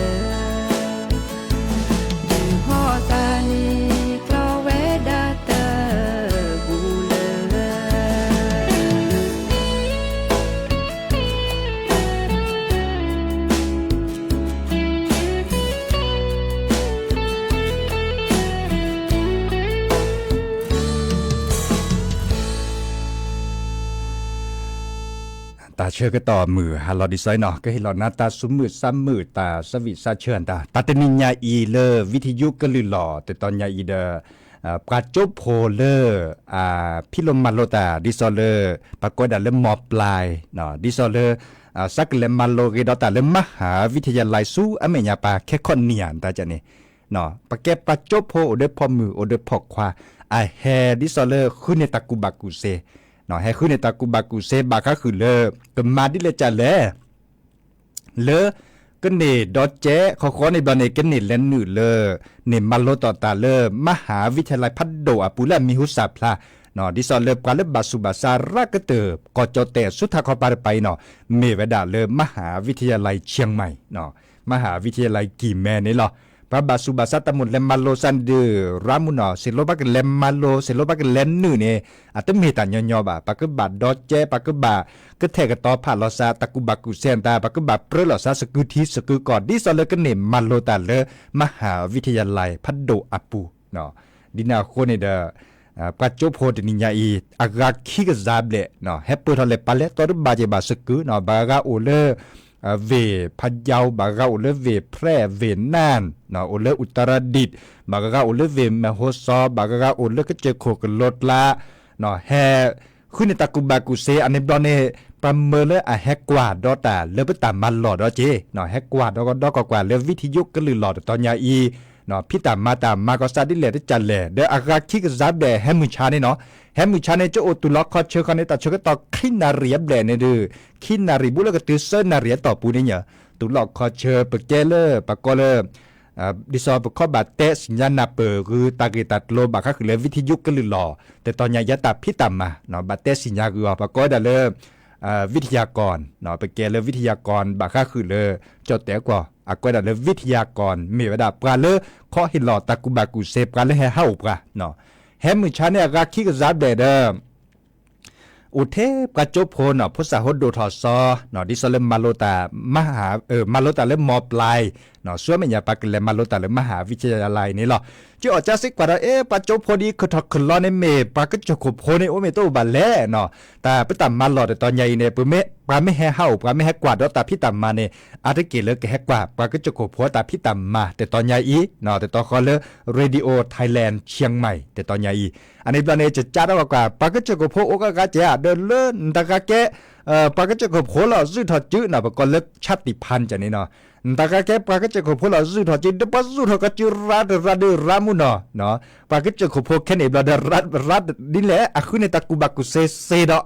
ဒုးဖီၣ်စၢ်န့ၣ် ကျီဝဲဒၣ်တဘူၣ်လၢ တၢ်ဆၢကတီၢ်မုာ်ဟါလီၤဒ်သိးအံၤနီၤ ကဟ့ၣ်လီၤနၤတၢ်ဆူးမုာ်ဆါမုာ် တၢ်ဆၢဝံၣ်ဆါဆၢတၢ် တၢ်တနံၤညါအံၤလၢ ဝံထယုကလုၢ်လီၢ် တတီၤညါအံၤဒီး ပှၤကၠိဖိလၢ ဖံးလိာ်မၤလိာ်တၢ် ဒ်သိးလၢ ပှၤကိးဝဲဒၣ်လၢ မပျိုင်း ဒ်သိးလၢ စးကလဲၤမၤလိာ်ဂ့ၤဒီးတၢ်လၢ မဟါဝံထယၤလံ ဆူအမဲာ်ညါပှၤခဲခီၣ်နံၣ်ဧါ တၢ်န့ၣ် ပကဲပှၤကၠိဖိအိၣ်ဒီးဖိမုၣ်အိၣ်ဒီးဖိခွါ အဟဲဒ်သိးလၢဃုန့ၢ်တၢ်ကူၣ်ဘၣ်ကူၣ်သ့ ဟဲဃုန့ၢ်တၢ်ကူၣ်ဘၣ်ကူၣ်စ့ဘၣ်ဃးဃုာ်လၢ ကမၤဒ်လဲၣ်ကလဲၣ် လၢ ကန့ၢ်ဒီကဲ ဃီဃီန့ၣ်ဘျီန့ၣ် ကန့ၢ်လဲၤနုာ်လၢ န့ၢ်မၤလိတီၢ်တၢ်လၢ မဟၤဝံထယၤလံဖးဒိၣ်အပူၤလၢအမံၤဟူစၢ်ဖျါ ဒ်သိးလၢပှၤလၢဘၣ်ဆူးဘၣ်ဆါရၢကတၢၢ် ကီၢ်ကၠီၣ်တဲၣ်ဆူထးခီပၤတပၤအံၤနီၤ မ့ၢ်ဝဲဒၣ်လၢ မဟၤဝံထယၤလံ เชียงใหม่ မဟၤဝံထယၤလံ ကံၢ်မဲန့ၣ်လီၤ. ပှၤဘၣ်ဆူးဘၣ်ဆါတၢ်မိၣ်လဲၤမၤလိစ့ၢ်န့ၣ်ဒုး ရၤမုၢ်နီၤ စ့ၢ်လီၤပှၤကလဲၤမၤလိ စ့ၢ်လီၤပှၤကလဲၤနုာ်န့ၣ် အတမ့ၢ်တၢ်ညီညီဘၣ်. ပှၤကဘၣ်ဒီကဲ ပှၤကဘၣ် ကထဲၣ်ကတီၤဖးလီၤစှၤ တၢ်ကူၣ်ဘၣ်ကူၣ်စ့အတၢ် ပှၤကဘၣ်ပြၢလိာ်စှၤ စကုထံစကုကီၢ် ဒ်သိးလၢကန့ၢ်မၤလိတၢ်လၢ မဟၤဝံထယၤလံဖးဒိၣ်အပူၤ ဒ်န့ၣ်အဃိန့ၣ်ဒီး ပှၤကၠိဖိတနံၤညါအံၤ အဂၤခံကယၤဘျဲၣ် ဟဲပၢၢ်ထီၣ်လဲၤပာ်လဲၤတီတဘၣ်က့ၤဘၣ်စကု ဘၣ်ဂၤအိၣ်လၢ ဝ့ၢ်ဖးယီ ဘၣ်ဂၤအိၣ်လၢဝ့ၢ်ဖြဲၣ် ဝ့ၢ်နၢၣ် အိၣ်လၢအူတရဒံး ဘၣ်ဂၤအိၣ်လၢဝ့ၢ်မဲၢ်ဟိစီ ဘၣ်ဂၤအိၣ်လၢကစၢၢ်ခိၣ်ကလိကျါ ဟဲ ဃုန့ၢ်တၢ်ကူၣ်ဘၣ်ကူၣ်စ့ အန့ၣ်ဘျီန့ၣ် ပှၤမၢလၢအဟဲကွၢ်ဒီးတၢ်လၢပတၢ်မၤလီၢ်ဒီးက့ၤ ဟဲကွၢ်ဒီးကဒီကီၢ်ကွၢ်လၢ ဝံထယုကလုၢ်လီၢ်တတီၤညါအံၤ ဖံးတၢ်မၤတၢ်မၤကီၢ်စၢ်ဒ်လဲၣ်တကလဲၣ် ဒီးအဂၤခံကယၤဘျဲၣ် ဟဲမုၢ်ဆါန့ၣ်နီၤ ဟဲမုၢ်ဆါန့ၣ် ကအိၣ်တုၤလီၤခီဆၢခီန့ၣ် တၢ်ဆၢကတီၢ်ခံနၣ်ရံၣ်အဘျဲၣ်န့ၣ်ဒုး ခံနၣ်ရံၣ်ဘူးလၢကတုၤသၢနၣ်ရံၣ်အတီၢ်ပူၤန့ၣ်ညါ တုၤလီၤခီဆၢ ပကဲလၢ ပှၤကီလၢ ဒ်သိးပခီဘၣ်တဲစံၣ်ညါနၢ်ပၢၢ်ဂုာ်တၢ်ဂ့ၢ်တၢ်ကျိၤဘၣ်ဃးဃုာ်လၢ ဝံထယုကလုၢ်လီၢ် တတီၤညါအံၤတၢ်ဖံးတၢ်မၤ ဘၣ်တဲစံၣ်ညါဂုာ်အီၤ ပှၤကိးဝဲဒၣ်လၢ ဝံထယၤကီၢ် ပကဲလၢ ဝံထယၤကီၢ် ဘၣ်ဃးဃုာ်လၢ ကၠီၣ်တဲၣ်ကွီၢ် အကိးဝဲဒၣ်လၢ ဝံထယၤကီၢ် မ့ၢ်ဝဲဒၣ်ပှၤလၢခီဟ့ၣ်လီၤတၢ်ကူၣ်ဘၣ်ကူၣ်စ့ ပှၤလၢဟဲဟးအိၣ်ပှၤ ဟဲမုၢ်ဆါန့ၣ်အဂၤခံကယၤဘျဲၣ်ဒီး အိၣ်ထဲပှၤကၠိဖိနီၤ ဖိစၢ်ဟိဒိၣ်ထီၣ်စီ ဒ်သိးလၢမၤလိတၢ် မၤလိတၢ်လၢ မပျဲၢ် ဆူမဲာ်ညါပှၤကလဲၤမၤလိတၢ်လၢ မဟၤဝံထယၤလံန့ၣ်လီၤ. ကၠီအီၣ်ကၠါစ့ၢ်ကီးဒီး အဲ ပှၤကၠိဖိဒ်ခၢၣ်ထီၣ်ခၢၣ်လီၤန့ၣ်မ့ၢ် ပှၤကစၢၢ်ခိၣ်ဖိန့ၣ် အိၣ်မ့ၢ်တအိၣ်ဘၣ်လဲၣ်နီၤ တၢ်ပတၢ်မၤလီၢ်တတီၤညါအံၤန့ၣ် ပှၤမ့ၢ်ဟဲဟးအိၣ် ပှၤမ့ၢ်ဟဲကွၢ်ဒီးတၢ်ဖံးတၢ်မၤန့ၣ် အါတက့ၢ်လၢကဟဲကွၢ် ပှၤကစၢၢ်ခိၣ်ဖိတၢ်ဖံးတၢ်မၤတတီၤညါအံၤ တတီၤဃီလၢ Radio Thailand เชียงใหม่ တတီၤညါအံၤ အန့ၣ်ဘျီန့ၣ် ကကၠါထီၣ်ကွၢ် ပှၤကစၢၢ်ခိၣ်ဖိအိၣ်ကဂၤကဲဧါ ဒီးလၢနတဂၤကဲ ပှၤကစၢၢ်ခိၣ်ဖိလီၤ စုၣ်ထီၣ်စု ပကိးလၢ ชาติพันธุ์ ကန့ၣ်နီၤ နတဂၤကဲပှၤကစၢၢ်ခိၣ်ဖိလီၤ စုၣ်ထီၣ်စု ဒီးပှၤစုၣ်ထီၣ်ကစုရၤတရၤဒုးရၤမုၢ်နီၤ ပှၤကစၢၢ်ခိၣ်ဖိခဲန့ၣ်ဘျီဒီး ရၤဒ်လဲၣ် အဃုန့ၢ်တၢ်ကူၣ်ဘၣ်ကူၣ်စ့စ့ဒီး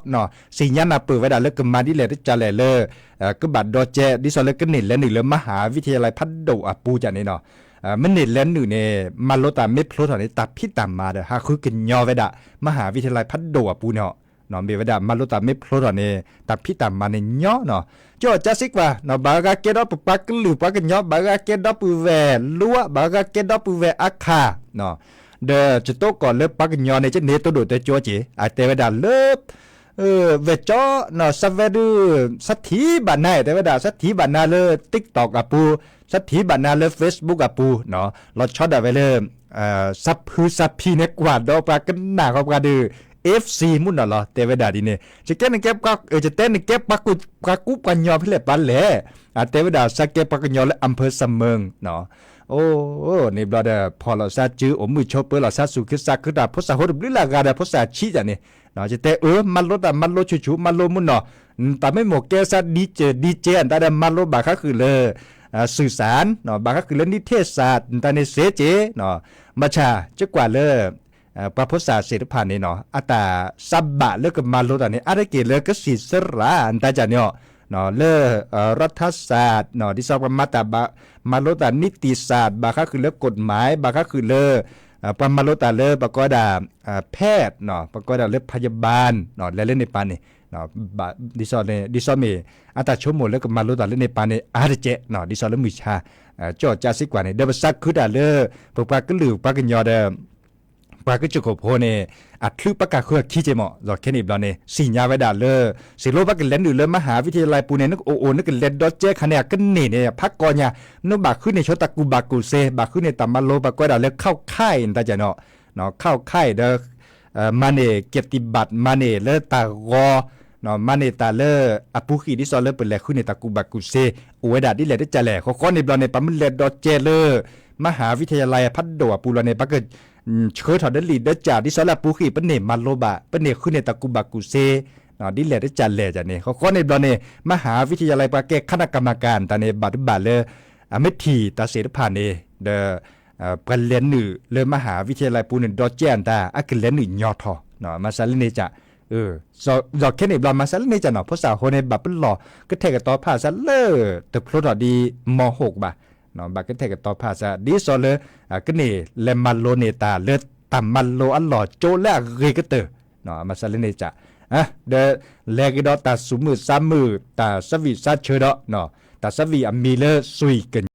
စံၣ်ညါနၢ်ပၢၢ်ဝဲဒၣ်လၢကမၤဒ်လဲၣ်တကလဲၣ်လၢ ကဘၣ်ဒီကဲ ဒ်သိးလၢကန့ၢ်လဲၤနုာ်လၢ မဟၤဝံထယၤလံဖးဒိၣ်အပူၤကန့ၣ်နီၤ မ့ၢ်န့ၢ်လဲၤနုာ်န့ၣ် မၤလိတၢ်မ့ၢ်ဖျိထီၣ်န့ၣ် တၢ်ဖံးတၢ်မၤဒီး ဟးဃုကညီဝဲဒၣ် မဟၤဝံထယၤလံဖးဒိၣ်အပူၤန့ၣ် မ့ၢ်ဝဲဒၣ်မၤလိတၢ်မ့ၢ်ဖျိထီၣ်န့ၣ် တၢ်ဖံးတၢ်မၤန့ၣ်ညီနီၤ ကၠီအီၣ်ကၠါစ့ၢ်ကီး ဘၣ်ဂၤကဲဒီးပပှၤကလုာ်ပှၤကညီ ဘၣ်ဂၤကဲဒီပုၢ်ဝဲၢ်လိ ဘၣ်ဂၤကဲဒီပုၢ်ဝဲၢ်အခါ ဒီးကတိၤကီၢ်လၢပှၤကညီန့ၣ် ကန့ၢ်တိၢ်ဒိၣ်တဲကၠိက့ၤ အတဲဝဲဒၣ်လၢ ဝဲၢ်ကၠီနီၤ စးဝဲဒုး စးထံၣ်ဘၣ်နၤ တဲဝဲဒၣ် စးထံၣ်ဘၣ်နၤလၢ TikTok အပူၤ စးထံၣ်ဘၣ်နၤလၢ Facebook အပူၤ လီၤဆီဒၣ်ဝဲလၢ စးဖုစးဖံန့ၣ် ကွၢ်ဒီးပှၤကနၣ်ဃီပှၤဒီး เอฟซี မုၢ်နီၤလီၤ တဲဝဲဒၣ်ဒ်န့ၣ် ယကဲနကဲ ယတဲနကဲ ပှၤကူပှၤညီဖဲလဲၣ်ပှၤလဲၣ် အတဲဝဲဒၣ် စးကဲပှၤကညီလၢ อำเภอเสมิง အိၣ်န့ၣ်ဘျီဒီး ဖီၣ်လိာ်စှၤစု အိၣ်မုာ်ဆိးပၢၤလိာ်စှၤ သူၣ်ခုသးခုတၢ် ဖိစၢ်ဟိတဘျုးလၢအဂၤဒီး ဖိစၢ်ဆံးဒ်န့ၣ် ယတဲအၢ မၤလိတၢ်မၤလိဆူၣ်ဆူၣ် မၤလိမုၢ်နီၤ တၢ်မ့ၢ်မိၢ်ကဲစးဒံကဲ ဒံကဲ အတၢ်ဒီးမၤလိဘၣ်ဃးဃုာ်လၢ สื่อสาร ဘၣ်ဃးဃုာ်လၢ นิเทศศาสตร์ တၢ်န့ၣ်စ့က့ၤ ဘၣ်ဆၣ် ကကွၢ်လၢ ပှၤဖိစၢ်သ့ၣ်တဖၣ်န့ၣ်နီၤ အတၢ်စးဘၣ်လၢကမၤလိတၢ်န့ၣ် အါတက့ၢ်လၢကစံးစရၣ် တၢ်ကန့ၣ် လၢ รัฐศาสตร์ ဒ်သိးပှၤမၤတၢ်ဘၣ် မၤလိတၢ် นิติศาสตร์ ဘၣ်ဃးဃုာ်လၢ กฎหมาย ဘၣ်ဃးဃုာ်လၢ ပှၤမၤလိတၢ်လၢ ပကိးဝဲဒၣ် แพทย์ ပကိးဝဲဒၣ်လၢ พยาบาล လဲၤလၢန့ၣ်ပၤန့ၣ် ဒ်သိးမ့ၢ် အတၢ်ဆိကမိၣ်လၢကမၤလိတၢ်လၢန့ၣ်ပၤန့ၣ် အါတက့ၢ် ဒ်သိးလၢမုၢ်ဆါ ကၠီကၠါစ့ၢ်ကီးန့ၣ် ဒီးပစးခုတၢ်လၢ ပပှၤကလုာ်ပှၤကညီဒီး ပှၤကစၢၢ်ခိၣ်ဖိန့ၣ် အချုးပကဃုအခံက့ၤမး ဒီးခဲန့ၣ်ဘျီန့ၣ် စံၣ်ညါဝဲဒၣ်လၢ စ့ၢ်လီၤပှၤကလဲၤနုာ်လၢ မဟၤဝံထယၤလံပူၤန့ၣ် နကအိၣ်အိၣ် နကလဲၤဒီကဲခါန့ၣ် အကန့ၢ်န့ၣ် ဖးကီညါ နဘၣ်ဃုန့ၢ်ဆိတၢ်ကူၣ်ဘၣ်ကူၣ်စ့ ဘၣ်ဃုန့ၢ်တၢ်မၤလိ ပှၤကွဲးဒၣ်လၢ เข้าค่าย တၢ်ကန့ၣ် เข้าค่าย ဒီး မၤန့ၢ် เกียรติบัตร မၤန့ၢ်လၢတၢ်ဂီၤ မၤန့ၢ်တၢ်လၢအပူၤဃံၣ် ဒ်သိးလၢပလဲၤဃုန့ၢ်တၢ်ကူၣ်ဘၣ်ကူၣ်စ့ အိၣ်ဝဲဒၣ်ဒ်လဲၣ်တကလဲၣ် ဃီဃီန့ၣ်ဘျီန့ၣ် ပမ့ၢ်လဲၤဒီကဲလၢ မဟၤဝံထယၤလံဖးဒိၣ်အပူၤလီၤန့ၣ် ပက ဆှၢထီၣ်ဒ်လံာ်ဒၢကၢ် ဒ်သိးလၢအပူၤဃံၣ် ပန့ၢ်မၤလိဘၣ် ပန့ၢ်ဃုန့ၢ်တၢ်ကူၣ်ဘၣ်ကူၣ်စ့ ဒ်လဲၣ်တကလဲၣ်န့ၣ် ဃီဃီန့ၣ်ဘျီန့ၣ် မဟၤဝံထယၤလံ ပှၤကဲ คณะกรรมการ တၢ်န့ၣ် ဘၣ်တဘၣ်လၢ အမ့ၢ်ထံၣ်တၢ်သ့ၣ်တဖၣ်န့ၣ် ဒီး ပှၤလဲၤနုာ်လၢမဟၤဝံထယၤလံပူၤန့ၣ် ဒီကဲအတၢ် အကလဲၤနုာ်ညီထီၣ် မၤစၢၤလၢန့ၣ်က ဒီးခဲန့ၣ်ဘျီ မၤစၢၤလၢန့ၣ်ကနီၤ ဖိစၢ်အဃိန့ၣ် ဘၣ်ပလီၢ်ကထဲၣ်ကတီၤဖးစၢၤလၢ တဖျိထီၣ်ဒ် မီၢ်ဟိၣ်ကဘၣ်, ဘၣ်ကထဲၣ်ကတီၤဖးစၢၤ ဒ်သိးလၢ ကန့ၢ်လဲၤမၤလိန့ၢ်တၢ်လၢတၢ်မၤလိအလီၢ်ကၠိလၢအဂ့ၤကတၢၢ်, မၤစၢၤလၢန့ၣ်က ဒီးလဲၤကဒီးတၢ်သူၣ်မုာ်သးမုာ် တၢ်သးဝံၣ်သးဆၢဒီး တၢ်သးဝံၣ်အမံၤလၢ သွံၣ်ကညီ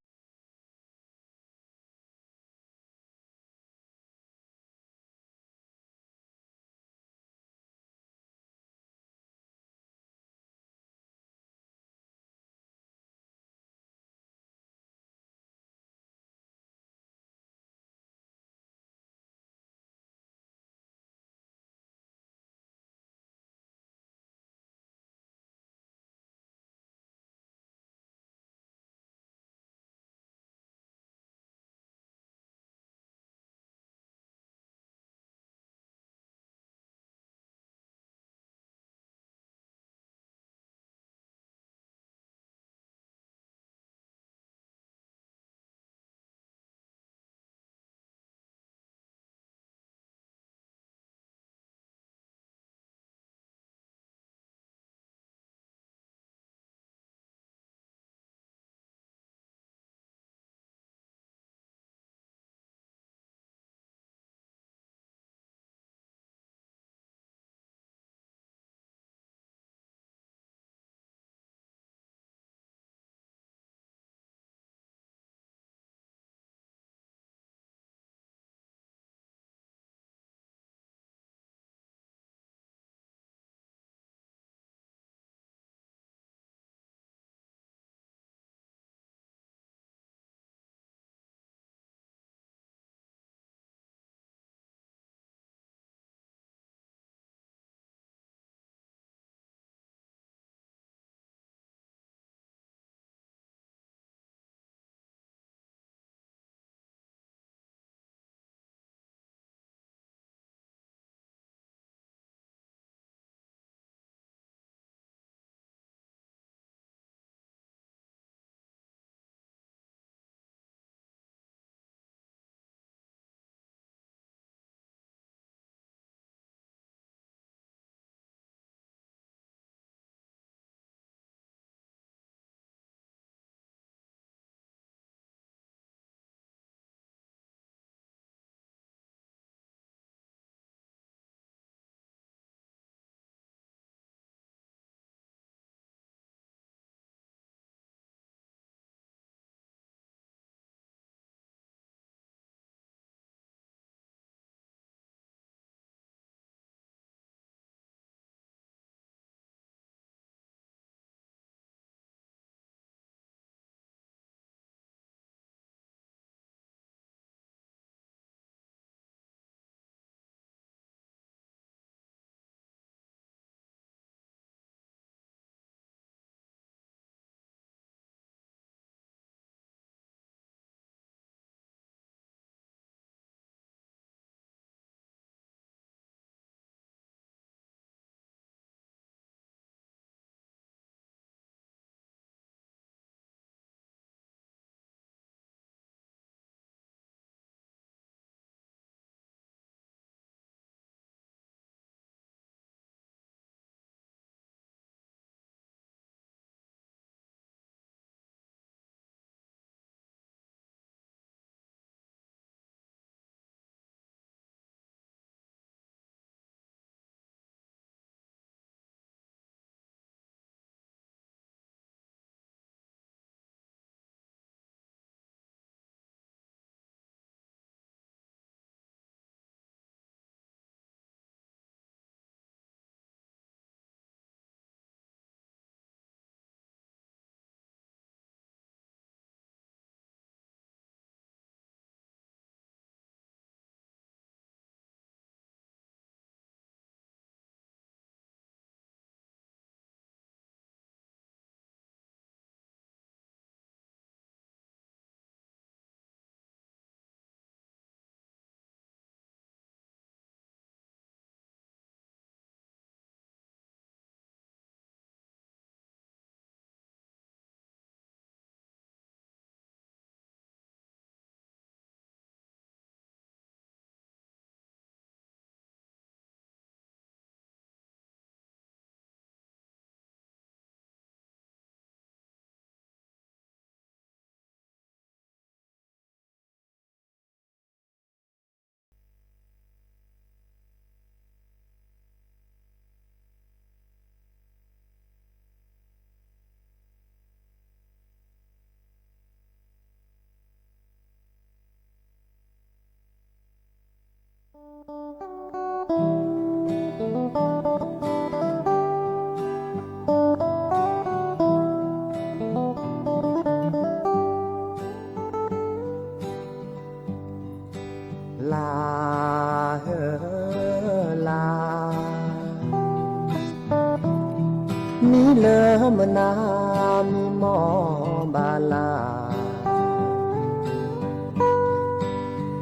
နၤမံမီၢ်ဘၣ်လၢ မံ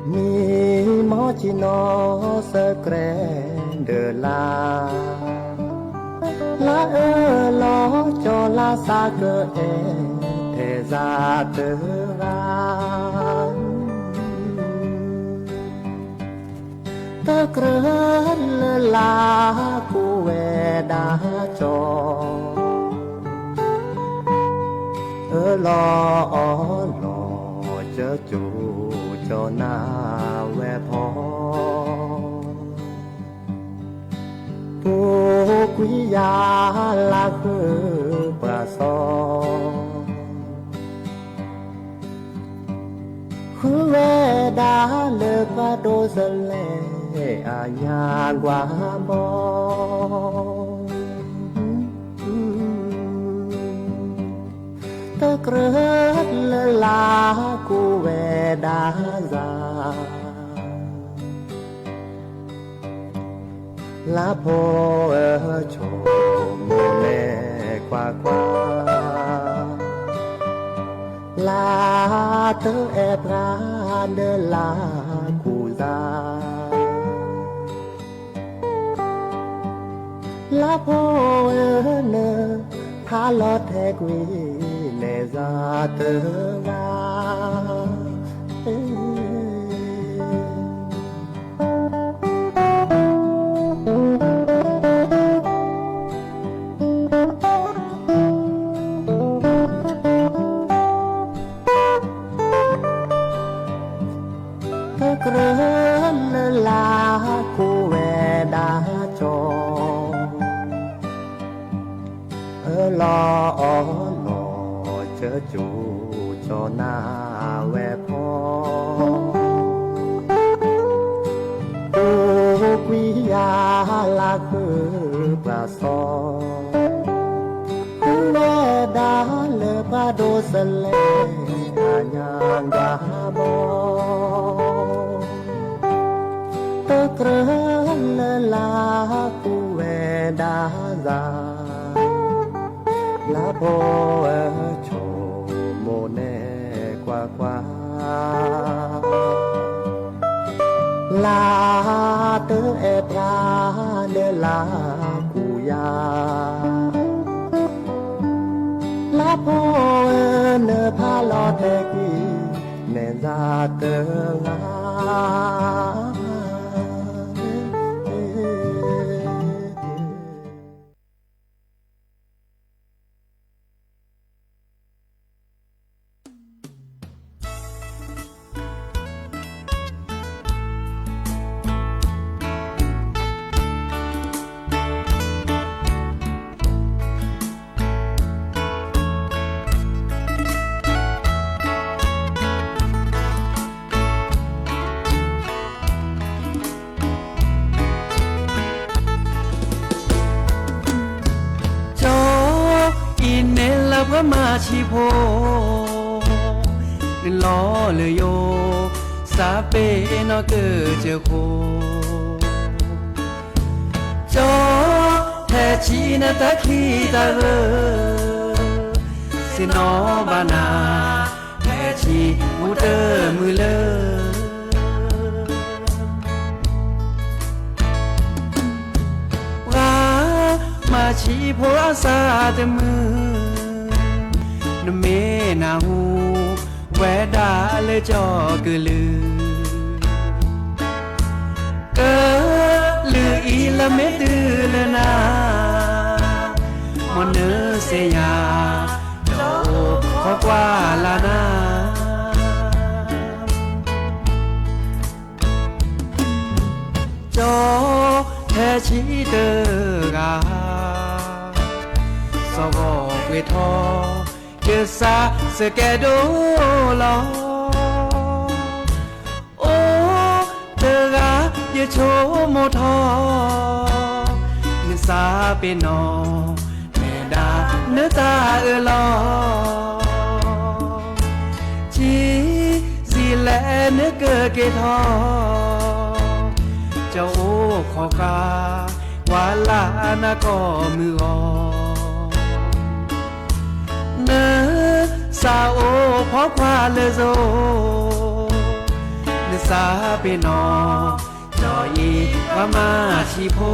မီၢ်ဆ့ၣ်နီၤစကြဲးဒီးလါ, လါအၢၣ်လီၤကၠီလါစးကအဲၣ် ဖဲစးတဂၤ တကြၢးလၢလါကူဝဲဒၣ်ကၠီ အၢၣ်လီၤအီလီၤကၠီကၠီနၢ်ဝဲဖီ ပူၤကွံာ်ယၤလါဃုပှၤစီၤ ဃုဝဲဒၣ်လၢပှၤဒိးစလဲအညါကွၢ်ဘီ တကြၢးလၢလါကူဝဲဒၣ်စး လါဖိအၢဆိမိၣ်နဲကွၢ်ကွၢ်, လါတအဲၣ်ပှၤဒီးလါကူစါ, လါဖိအၢန ဖးလီၤထဲကွံာ်နဲစးတဂၤ တကြၢးလၢလါကူဝဲဒၣ်ကၠီ အၢၣ်လီၤအီလီၤကၠီကၠီနၢ်ဝဲဖီ ပူၤကွံာ်ယၤလါဃုပှၤစီၤ ဃုဝဲဒၣ်လၢပှၤဒိးစလဲအညါကွၢ်ဘီ တကြၢးလၢလါကူဝဲဒၣ်စး လါဖိအၢဆိမိၣ်နဲကွၢ်ကွၢ်, လါတအဲၣ်ပှၤဒီးလါကူယၤ, လါဖိအၢနဖးလီၤထဲကွံာ် နဲစးတဂၤ ကၠီ အံၤန့ၣ်လၢပှၤမၤဆံးဖိ, နလီၤလၢယိၤ စးပ့ၤနီၣ်ကၢၢ်စၢၤဃိ, ကၠီ ထဲဆံးနတၢ်ခံးတၢ်ဂၢၢ်, ဆ့ၣ်နီၤဘၣ်နၤ ထဲဆံးမူတမုာ်လၢ ပှၤမၤဆံးဖိအစၢ်တမုာ်, နမ့ၢ်နၢ်ဟူ ဝဲဒၣ်လၢကၠီကလုၢ်, ကလုၢ်အံၤလၢမ့ၢ်တုၤလၢနၤ, မ်နစ့ၢ်ညါ ကၠီအိၣ်ခိးကွၢ်လၢ်နၤ ကၠီ ထဲဆံးတဂၤ, စီၤဂီၤပှ့ၤထီၣ် ယစးစကဲးဒိၣ်လီၤ, အိၣ်တဂၤ ယဆိကမိၣ်ထီၣ်, နစးပ့ၤနီၣ် နဲဒၣ်နတၢ်အၢၣ်လီၤ ဆံးဆံးလဲၣ်နကက့ၤထီၣ်, ကၠီအိၣ်ခိးဃာ် ကွၢ်လၢ်နၤကိးမုၢ်ဂီၤ. နစးအိၣ်ဖီခွါလၢစိၤ, နစးပ့ၤနီၣ်, ဒီးအံၤပှၤမၤဆံးဖိ က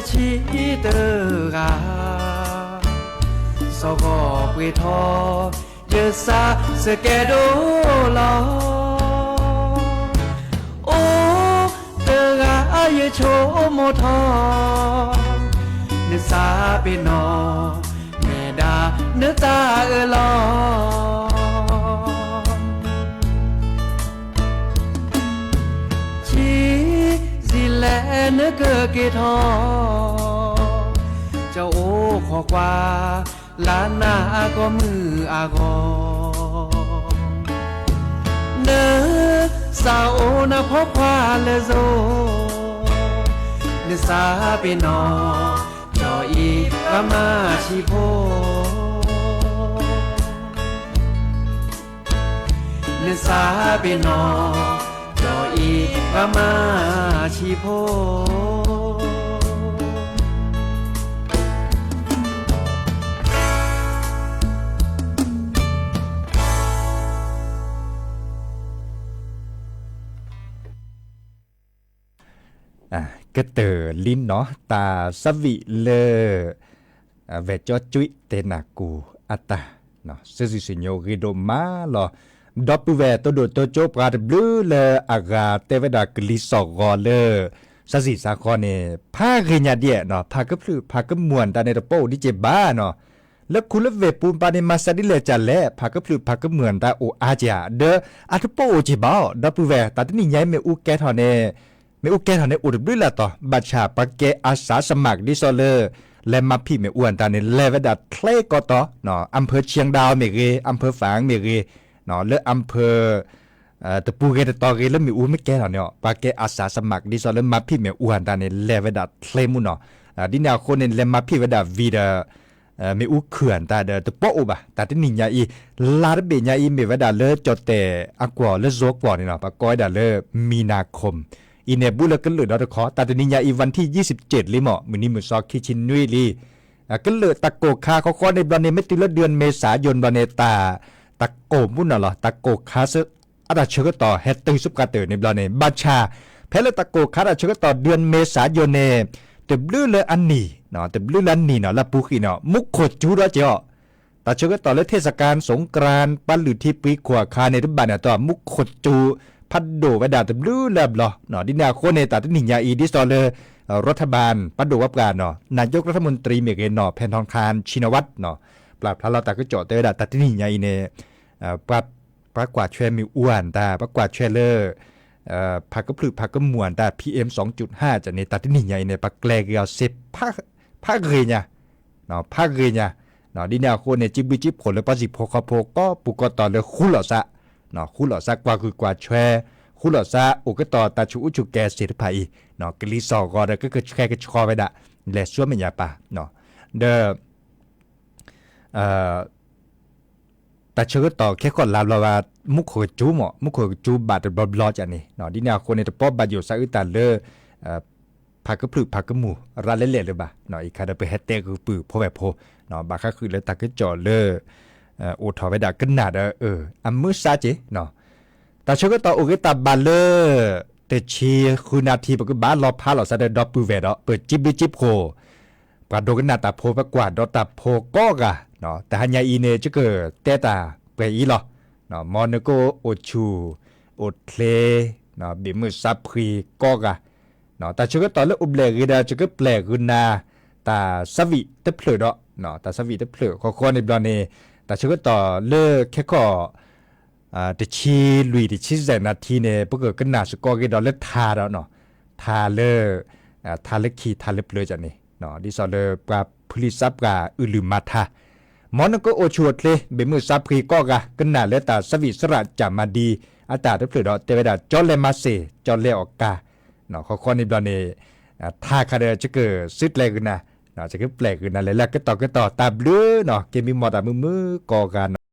ၠီထဲဆံတဂၤ, စီၤဂီၤပှ့ၤထီၣ် ယစးစကဲဒိၣ်လီၤ. အိၣ်တဂၤယဆိကမိၣ်ထီၣ်, နစးပ့ၤနီၣ်, မဲာ်ဒၣ်နတၢ်အၢၣ်လီၤ. ဆံးဆံးလဲၣ်နကက့ၤထီၣ်, ကၠီအိၣ်ခိးကွၢ် လၢနၤအကီၢ်မုၢ်အဂီၢ်, နစးအိၣ်နဖီခွါလၢစိၤ, နစးပ့ၤနီၣ်, ကၠီအံၤပှၤမၤဆံးဖိ နစးပ့ၤနီၣ်, ကၠီအံၤပှၤမၤဆံးဖိ. ကတၢၢ်လံနီၤ တၢ်ဆၢဝံၤလၢ ဝဲၢ်ကၠီကၠွံတဲနၢ်ကူအတၢ် စၢစံၣ်စံၣ်ညီၣ်ဂ့ၤဒိၣ်မးလီၤ. ဒီပုၢ်ဝဲၢ်တိဒိၣ်တိကၠိပှၤတဘျုးလၢအဂၤတဲဝဲဒၣ်ကလံၤစိးဂီၤလၢ စၢစံၣ်စၢဂီၤန့ၣ် ဖးဂ့ၤညါဒ်နီၤ ဖးကဖျုးဖးကမုာ်တၢ်န့ၣ်တပိာ်အိၣ်ဒံးက့ၤဘၣ်နီၤ လၢခူလၢဝ့ၢ်ပူၤပၤန့ၣ် မၤစၢၤဒ်လဲၣ်ကလဲၣ် ဖးကဖျုးဖးကမုာ်တၢ်အိၣ်အါက့ၤဧါ ဒီးအတပိာ်အိၣ်က့ၤဘၣ်အီၤ ဒီပုၢ်ဝဲၢ် တၢ်တနံၣ်ညါအံၤမ့ၣ်အူကဲထီၣ်န့ၣ် မ့ၣ်အူကဲထီၣ်န့ၣ်အိၣ်တဘျုးလၢ်တီၤ ဘၣ်ဆၣ်ပှၤကဲအစးစမးကဒ်သိးလၢ လဲၤမၤဖံးမ့ၣ်အူအတၢ်န့ၣ် လဲၤဝဲဒၣ်ချ့ကီတီၤ အမ်ဖၢဆံဒါမ့ၢ်ဂ့ၤ အမ်ဖၢဖၣ်မ့ၢ်ဂ့ၤ လၢအမ်ဖၢ တပူၤဂ့ၤတတီၤဂ့ၤလၢမ့ၣ်အူမ့ၢ်ကဲထီၣ်န့ၣ် ပှၤကဲအစးစမးကဒ်သိးလၢမၤဖံးမ့ၣ်အူအတၢ်န့ၣ် လဲၤဝဲဒၣ်ချ့မူနီၤ ဒ်န့ၣ်အဃိန့ၣ် လဲၤမၤဖံးဝဲဒၣ်ဝံၤဒီး မ့ၣ်အူခုၣ်အတၢ်ဒီးတပိာ်အိၣ်ဘၣ် တၢ်တနံၣ်ညါအံၤ လါတဘ့ၣ်ညါအံၤ မ့ၢ်ဝဲဒၣ်လၢကၠီၣ်တဲၣ်အကွီၢ်လၢယိၤကွီၢ်န့ၣ်နီၤ ပှၤကိးဝဲဒၣ်လၢ မံနၤခိၣ် အံၤန့ၣ်ဘူးလၢကလုာ်ဒီတခီ တၢ်တနံၣ်ညါအံၤ ဝၣ်ထံၣ်ယံၣ်စံးကၠ့ၣ်လံမး မုၢ်နံၤမုၢ်စီခံဆံနွံလံ ကလုာ်တၢ်ကိၢ်ခါဃီဃီန့ၣ်ဘျီန့ၣ် မ့ၢ်တုၤလၢဒုးမ့ၤစးယိၤဘျီန့ၣ် တၢ် တၢ်ကိၢ်မူနီၤလီၤ တၢ်ကိၢ်ခါဆူ အတၢ်ဆၢကတီၢ်ဟဲတုၤဆူပှၤတၢၢ်န့ၣ်ဘျီန့ၣ် ဘၣ်ဆၣ် ဖဲလၢတၢ်ကိၢ်ခါတၢ်ဆၢကတီၢ် ဒုးမ့ၤစးယိၤန့ၣ် တဘျုးလၢအနံၣ် တဘျုးလၢအနံၣ်နီၤ လၢပူၤဃံနီၤ မူခိၣ်စူၤဒီးက့ၤအီၤ တၢ်ဆၢကတီၢ်လၢ เทศกาลสงกรานต์ ပှၤလုၢ်ထံပှ့ၤခိၣ်အခါန့ၣ် တဘၣ်န့ၣ်တီၢ် မူခိၣ်စူၤ ဖးဒိၣ်ဝဲဒၣ်တဘျုးလၢအဘျီ ဒ်န့ၣ်အဃိန့ၣ် တၢ်တနံၣ်ညါအံၤ ဒ်သိးလၢ รัฐบาล ပှၤဒိၣ်ဝဲပှၤနီၤ นายกรัฐมนตรี မ့ၢ်ဂ့ၤနီၤ แพทองธาร ชินวัตร နီၤ ပျၢ်ဖျါလီၤတၢ်ကစီၣ်တဲဝဲဒၣ် တၢ်တနံၣ်ညါအံၤန့ၣ် ပှၤကွၢ်ထွဲမ့ၣ်အူအတၢ် ပှၤကွၢ်ထွဲလၢ ဖးကဖျုးဖးကမုာ်အတၢ် PM စံးကၠုၢ်ဟါကန့ၣ် တၢ်တနံၣ်ညါအံၤန့ၣ် ပှၤကျဲၤက့ၤအီၤစ့ ဖးဂ့ၤညါ ဖးဂ့ၤညါ ဒ်န့ၣ်အဃိန့ၣ် စံးဘျုးစံးဖှိၣ်လၢပှၤစံၣ်ဖိဃီဖိကိးပူၤကိးတီၤလၢဃူလိာ်သး ဃူလိာ်သးကွၢ်ဂုာ်ကွၢ်ထွဲ ဃူလိာ်သးအိၣ်ကတီၢ်တၢ်ဆူးအူဆူးကဲၤသ့ၣ်တဖၣ်အံၤ ကလံၤစိးဂီၤဒီးကကဆှဲကဆှီဝဲဒၣ် လဲၤဆူမဲာ်ညါပၢ် ဒီး တၢ်ဆၢကတီၢ်ခဲကီၢ်လါဘျီဘၣ် မူခိၣ်ကစူၤမး မူခိၣ်ကစူၤဘၣ်တဘျီဘျီကန့ၣ် ဒ်န့ၣ်အဃိန့ၣ် တပီၢ်ဘၣ်ယိၣ်သးအုးတၢ်လၢ ဖးကဖျုးဖးကမုာ်ရၤလဲလဲၣ်လၢၤဘၣ် အံၤခါဒီးပဟဲတဲဂုာ်ပုၢ်ဖိဝဲၢ်ဖိ ဘၣ်ဃးဃုာ်လၢတၢ်ကစီၣ်လၢ အိၣ်ထီၣ်ဝဲဒၣ်ကနၣ်ဒီး အမုာ်စၢ်က့ၤ တၢ်ဆၢကတီၢ်အိၣ်ဂ့ၤတၢ်ဘၣ်လၢ တဆံဃုနၣ်ထံ ပကဘၣ်လီၤဖးလိာ်သးဒီးဒီပုၢ်ဝဲၢ်ဒီး ပစံးဘျုးစံးဖှိၣ် ပှၤဒိကနၣ်တၢ်ဖိ ပှၤကွၢ်ဒီးတၢ်ဖိကိးဂၤ တဟါညါအံၤန့ၣ် ယကတဲတၢ်ပှဲၤအံၤလီၤ. မ်နကအိၣ်ဆူၣ်အိၣ်ချ့ ဘ့ၣ်မုၢ်စၢ်ဖှံကိးဂၤ တၢ်ဆၢကတီၢ်လၢအိၣ်ဘျဲၣ်ဂ့ၤဒီး ယကပျဲၢ်ဂုာ်နၤ တၢ်ဆၢဝံၣ်တဖျၢၣ်ဒီး တၢ်ဆၢဝံၣ်တဖျၢၣ် ဃီဃီန့ၣ်ဘျီန့ၣ် တၢ်ဆၢကတီၢ်လၢခဲကီၢ် တဆံလွံၢ်တဆံယဲၢ်နၣ်ထံန့ၣ် ပကကနၣ်စ့ၢ်ကီးဂ့ၤဒီးလၢထါဒီး ထါလၢ ထါလၢခံထါလၢပျၢၤန့ၣ် ဒ်သိးလၢပှၤဖုလံာ်စးပှၤအုၣ်လုၢ်မၤထါ မ်နကအိၣ်ဆူၣ်အိၣ်ချ့ ဘၣ်မုာ်စၢ်ဖှံကိးဂၤ ကနၣ်လၢတၢ်ဆၢဂံၢ်ဆၢဘၣ်ကၢ်မၤဒံး အတၢ်တဖျၢၣ်ဒီး တဲဝဲဒၣ် ကၠီလဲၤမၤစ့ၢ် ကၠီလဲၤအီၣ်ကါ, ဃီဃီန့ၣ်ဘျီန့ၣ် ထါခါဒီး ယကစုကျဲၤဂုာ်နၤ, ယကပျဲၢ်ဂုာ်နၤလၢ လၢကတီၢ်ကတီၢ် တၢ်ဘျုးနီၤ က့ၤမံမီၢ်တၢ်မုာ်မုာ်ကိးဂၤနီၤ.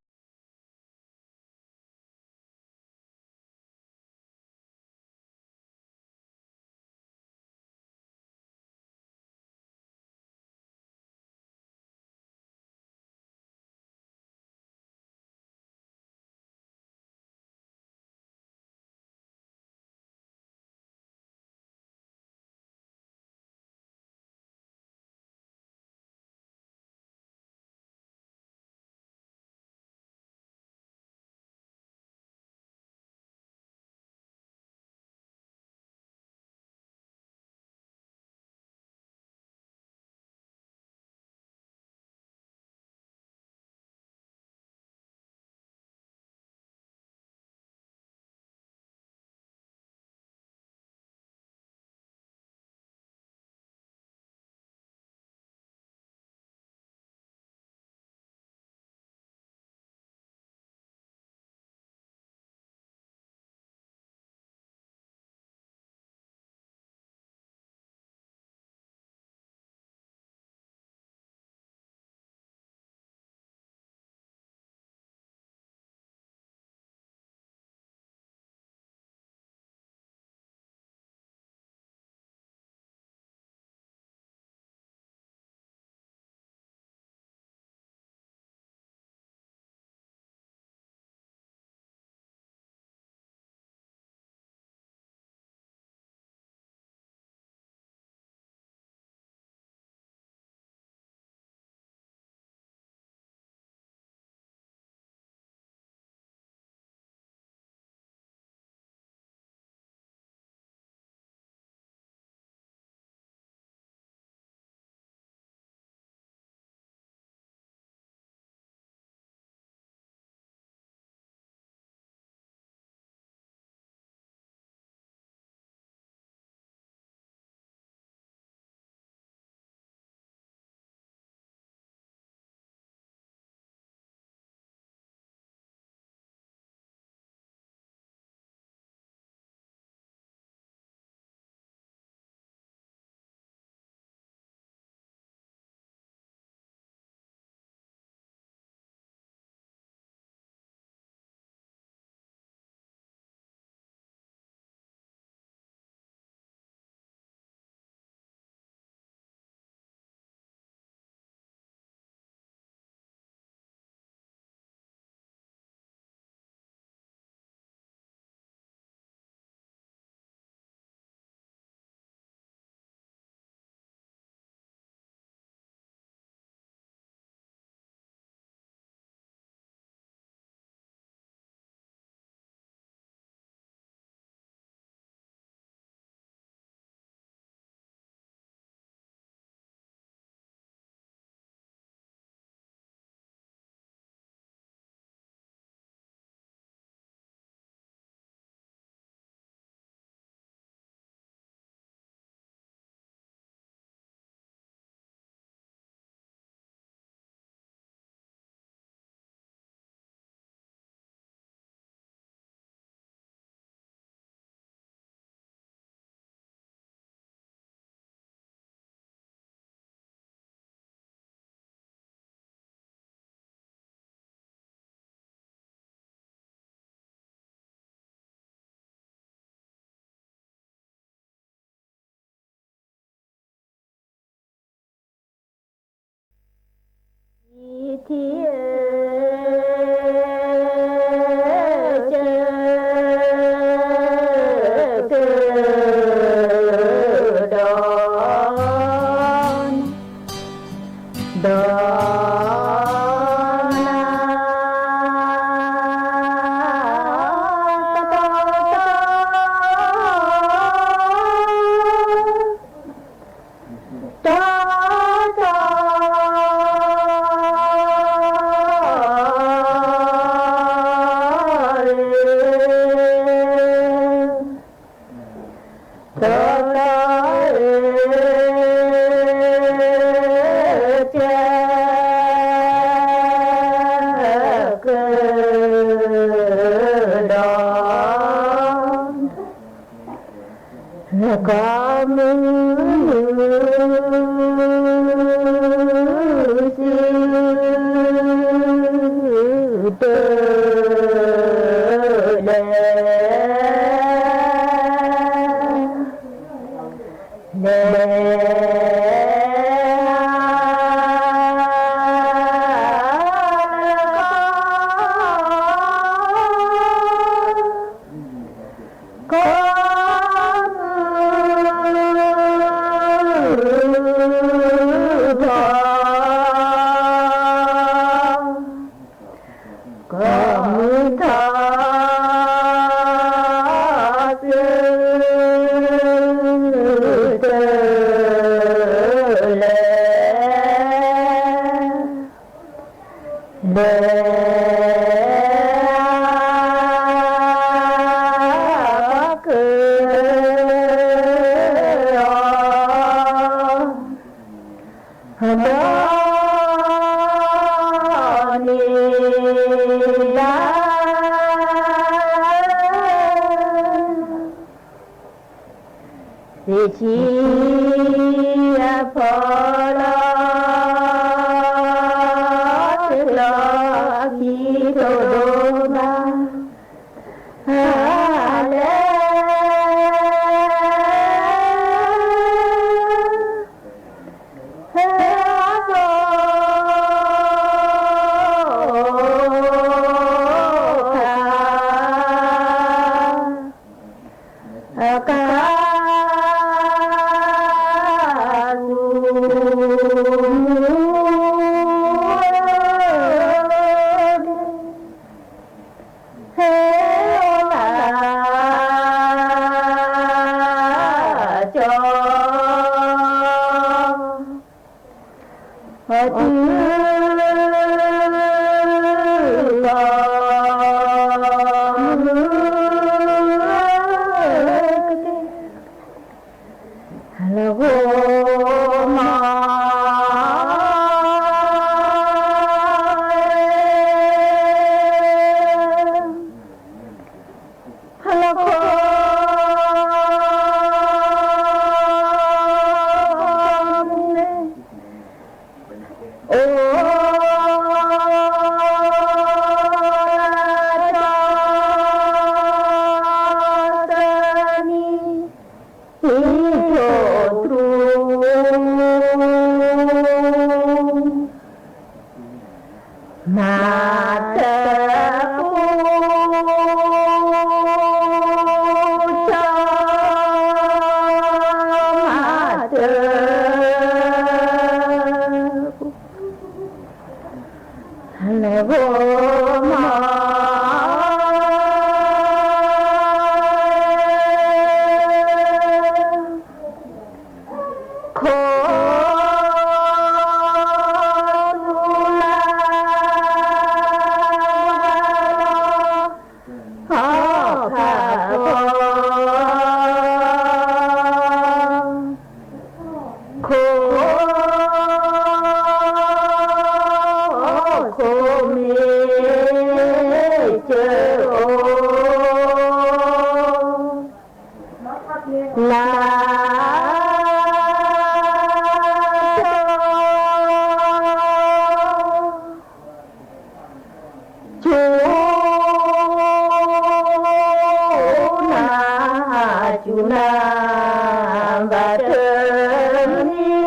တၢ်လဲၤ လဲၤ ကီၢ်မုၢ်ထီၣ် ကီၢ်မုၢ်ထီၣ် သုတလဲၤ လဲၤ ကီၢ်ကၢအီၤ ဒီးန့ၣ်လၢ သ့ၣ်ဆံအဖီလီၤ တလီၤခံတဒိးဘၣ် လဲၤ အကါ ဟဲလီၤ ကၠီ အတု ကီၢ်မုၢ် ဟဲလီၤဂီၤမး ဟဲလီၤဂီၤ အိၣ် တနံၤ အံၤ ထိၣ်ထူ မၤတပူၤ ကၠီ မၤတပူၤ လဲၤဂီၤမး ခိၣ် တူၢ်လၢ် အီၣ်ဖးဖီ ခိၣ် ခိၣ်မ့ၢ် ကၢအိၣ် လၢ ကၠူနၤ ကၠူနၤ ဘၣ်တနံၤ ကၠူနၤလၢ လီၤ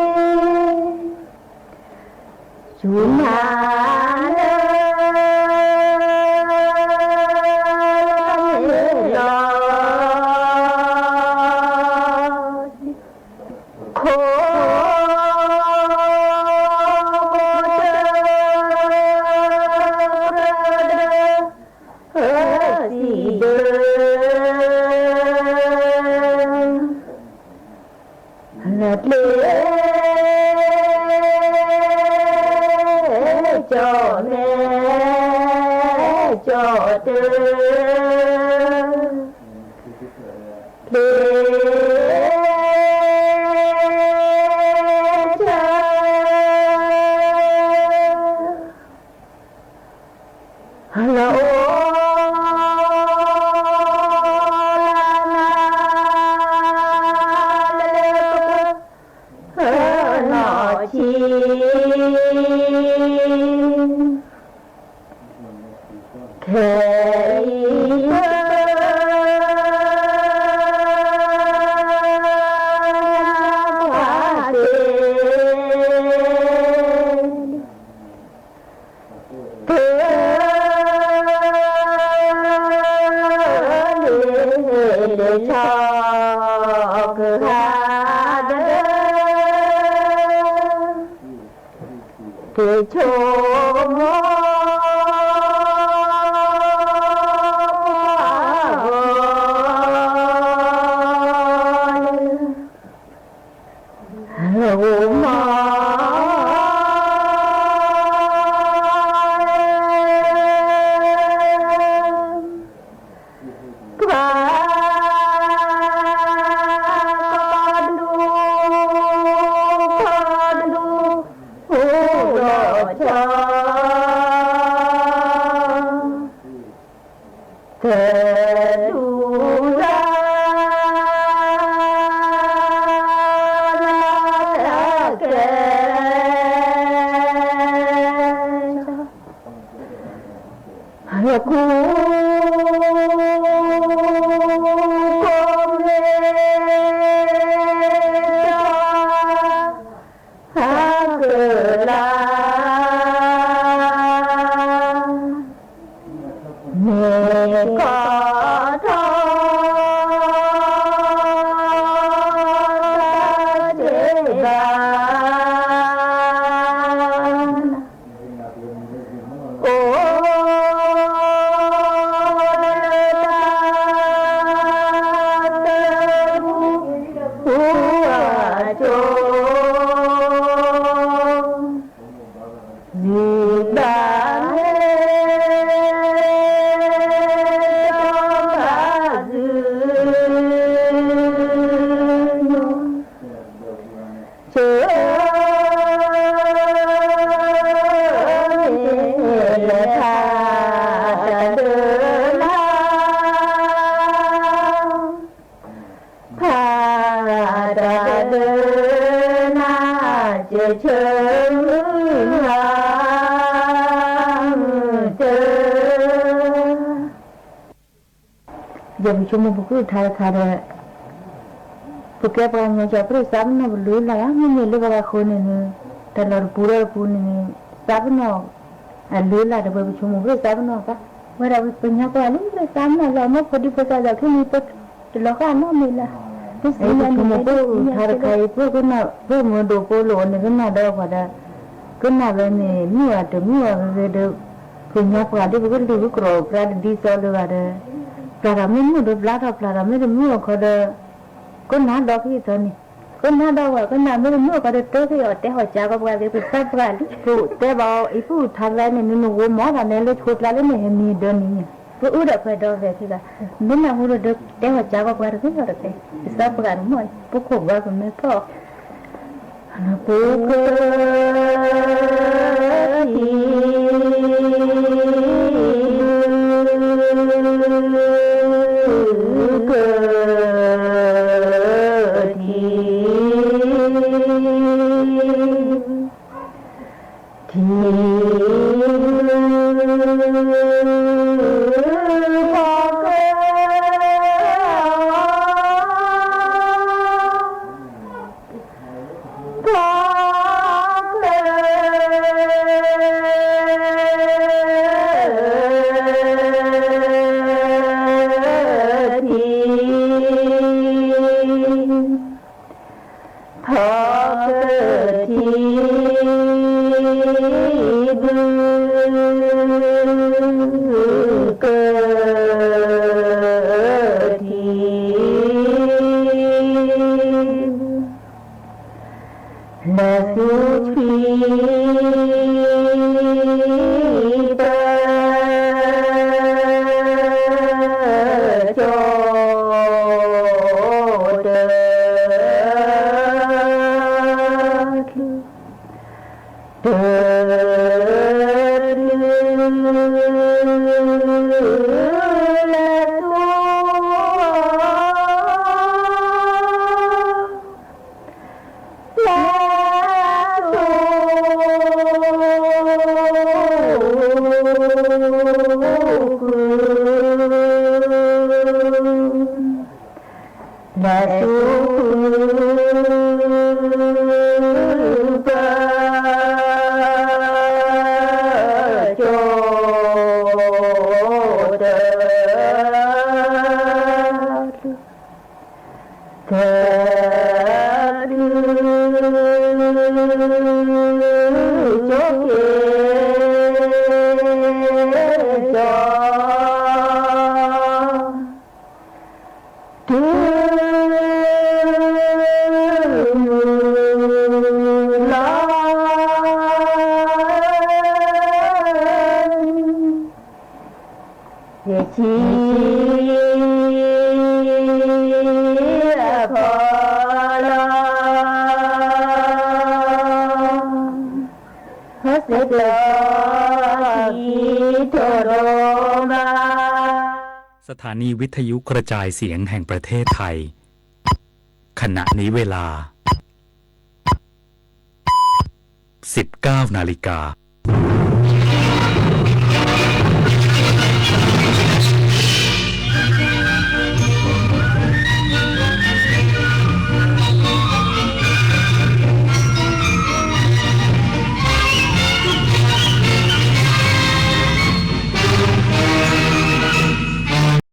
ခိၣ် တြၢ စံးဘျုး နကျဲ ကၠီမဲ ကၠီတြၢ ကျဲ ကၠီ လၢအိၣ် လၢနၤ လၢပ နီၢ်ဆံ ကၠီ ထဲအံၤ ပှၤသ့ တလ့ၤလ့ၤဆီ ကဟါတဒၢ က့ၤဆိကမိၣ် ဂီၤမး ပှၤ ကဒူ ကဒူ အိၣ်ဒီးဆီ တဒူၣ်တၢ် ကဲ လၢကူ ကိးမ့ၢ် အကလၤ မ့ၢ်ကီထီၣ် တၢ်တ့ၢ်ဘၣ် အိၣ်လၢတၢ် တရူး အကၠိ စံးဘၣ်မ့ၢ် တဘၣ်စု ဆၢ လၢထါတဒၢနၤ ထါတဒၢနၤ ကဆၢမုၢ်လၢ် မုၢ်တၢ ယပဆိကမိၣ်ပကအိၣ်ထါတခါဒီး ပကဲပှၤကညီကီၢ် ပတသးပ့ၤနီၣ်ပလုၢ်လၢ်ဘၣ် မ့မ့ၢ်လၢပှၤဂၤအဃိန့ၣ်န့ၣ် တၢ်လီၢ်တပူၤဒီးတပူၤန့ၣ်န့ၣ် သးပ့ၤနီၣ် အလုၢ်လၢ်ဒီးပှၤပဆိကမိၣ် ပတသးပ့ၤနီၣ်ဘၣ် ဝဲဒၣ်ပှၤကညီပှၤလၢပတသးပ့ၤနီၣ်လၢအမိၢ်ဖိဒံဖိသၣ်လီၢ်ခံန့ၣ် ပတလီၤဃာ်နီတမံၤလၢ ပဆိကမိၣ်ပအိၣ်ထါတခါအံၤ ပကနၣ် ပမုၢ်ဒိၣ်ဖိလိာ်န့ၣ် ကနၣ်ဒီးပှၤဒီး ကနၣ်ဝဲန့ၣ် မုာ်အတမုာ်အဂ့ၤဂ့ၤဒီး ပကညီပှၤဒ်ပကလုာ်ပကြၢးပြါတဒ်သိးလၢၤဘၣ်ဒီး ပျၢ်ထီၣ်မ့ၢ်မုာ်ဒီးဘျါထီၣ် ပျၢ်ထီၣ်မ့ၢ်တမုာ်အခီဒီး ကနၣ်ဒီးဖဲအံၤသီန့ၣ် ကနၣ်ဒီးဝဲ ကနၣ်မ့ၢ်တမုာ်အခီဒီး တၢ်က့ၤအီၤတဲဟီၣ်ကၠါကီးပှၤဂ့ၤ ပသးပှၢ်လံ ပတဲဘၣ်အီၤ အံၤပအိၣ်ထါဖဲန့ၣ် နနဂိၢ်မီၢ်တၢ်နဲလၢဆိကျါလၢန့ၣ် ဟဲမံၤဒၢနံၤန့ၣ် ပအိၣ်ဒီးဖဲဒီဖဲခံဂၤ မ့ၢ်နၢ်ဟူဒီး တဲဟီၣ်ကၠါကီးပှၤတဂ့ၤအီၤတဖဲ ပသးပှၢ်တမီၢ် ပခိၣ်ပှၤကမၢကီၢ် ပက ထံ ထံ ဖီက ဖီက ထံ ဖီက ထံ ဘု က ထံ လၢသူထွံၣ်ပၢ ကၠီ တၢ တၢ တၢ လၢသူ လၢသူ က လၢသူၣ်ဖုပၢ် ကၠိတၢ် ကၢၢ် ကၠိက့ၤ ကၠိ တုၤလီၤ ယထံၣ် အခီၣ်လီၤ ဟဲစ့ၢ်ကီး ခံထိဒိၣ်မး สถานีวิทยุกระจายเสียงแห่งประเทศไทย ขณะนี้เวลา สิบเก้านาฬิกา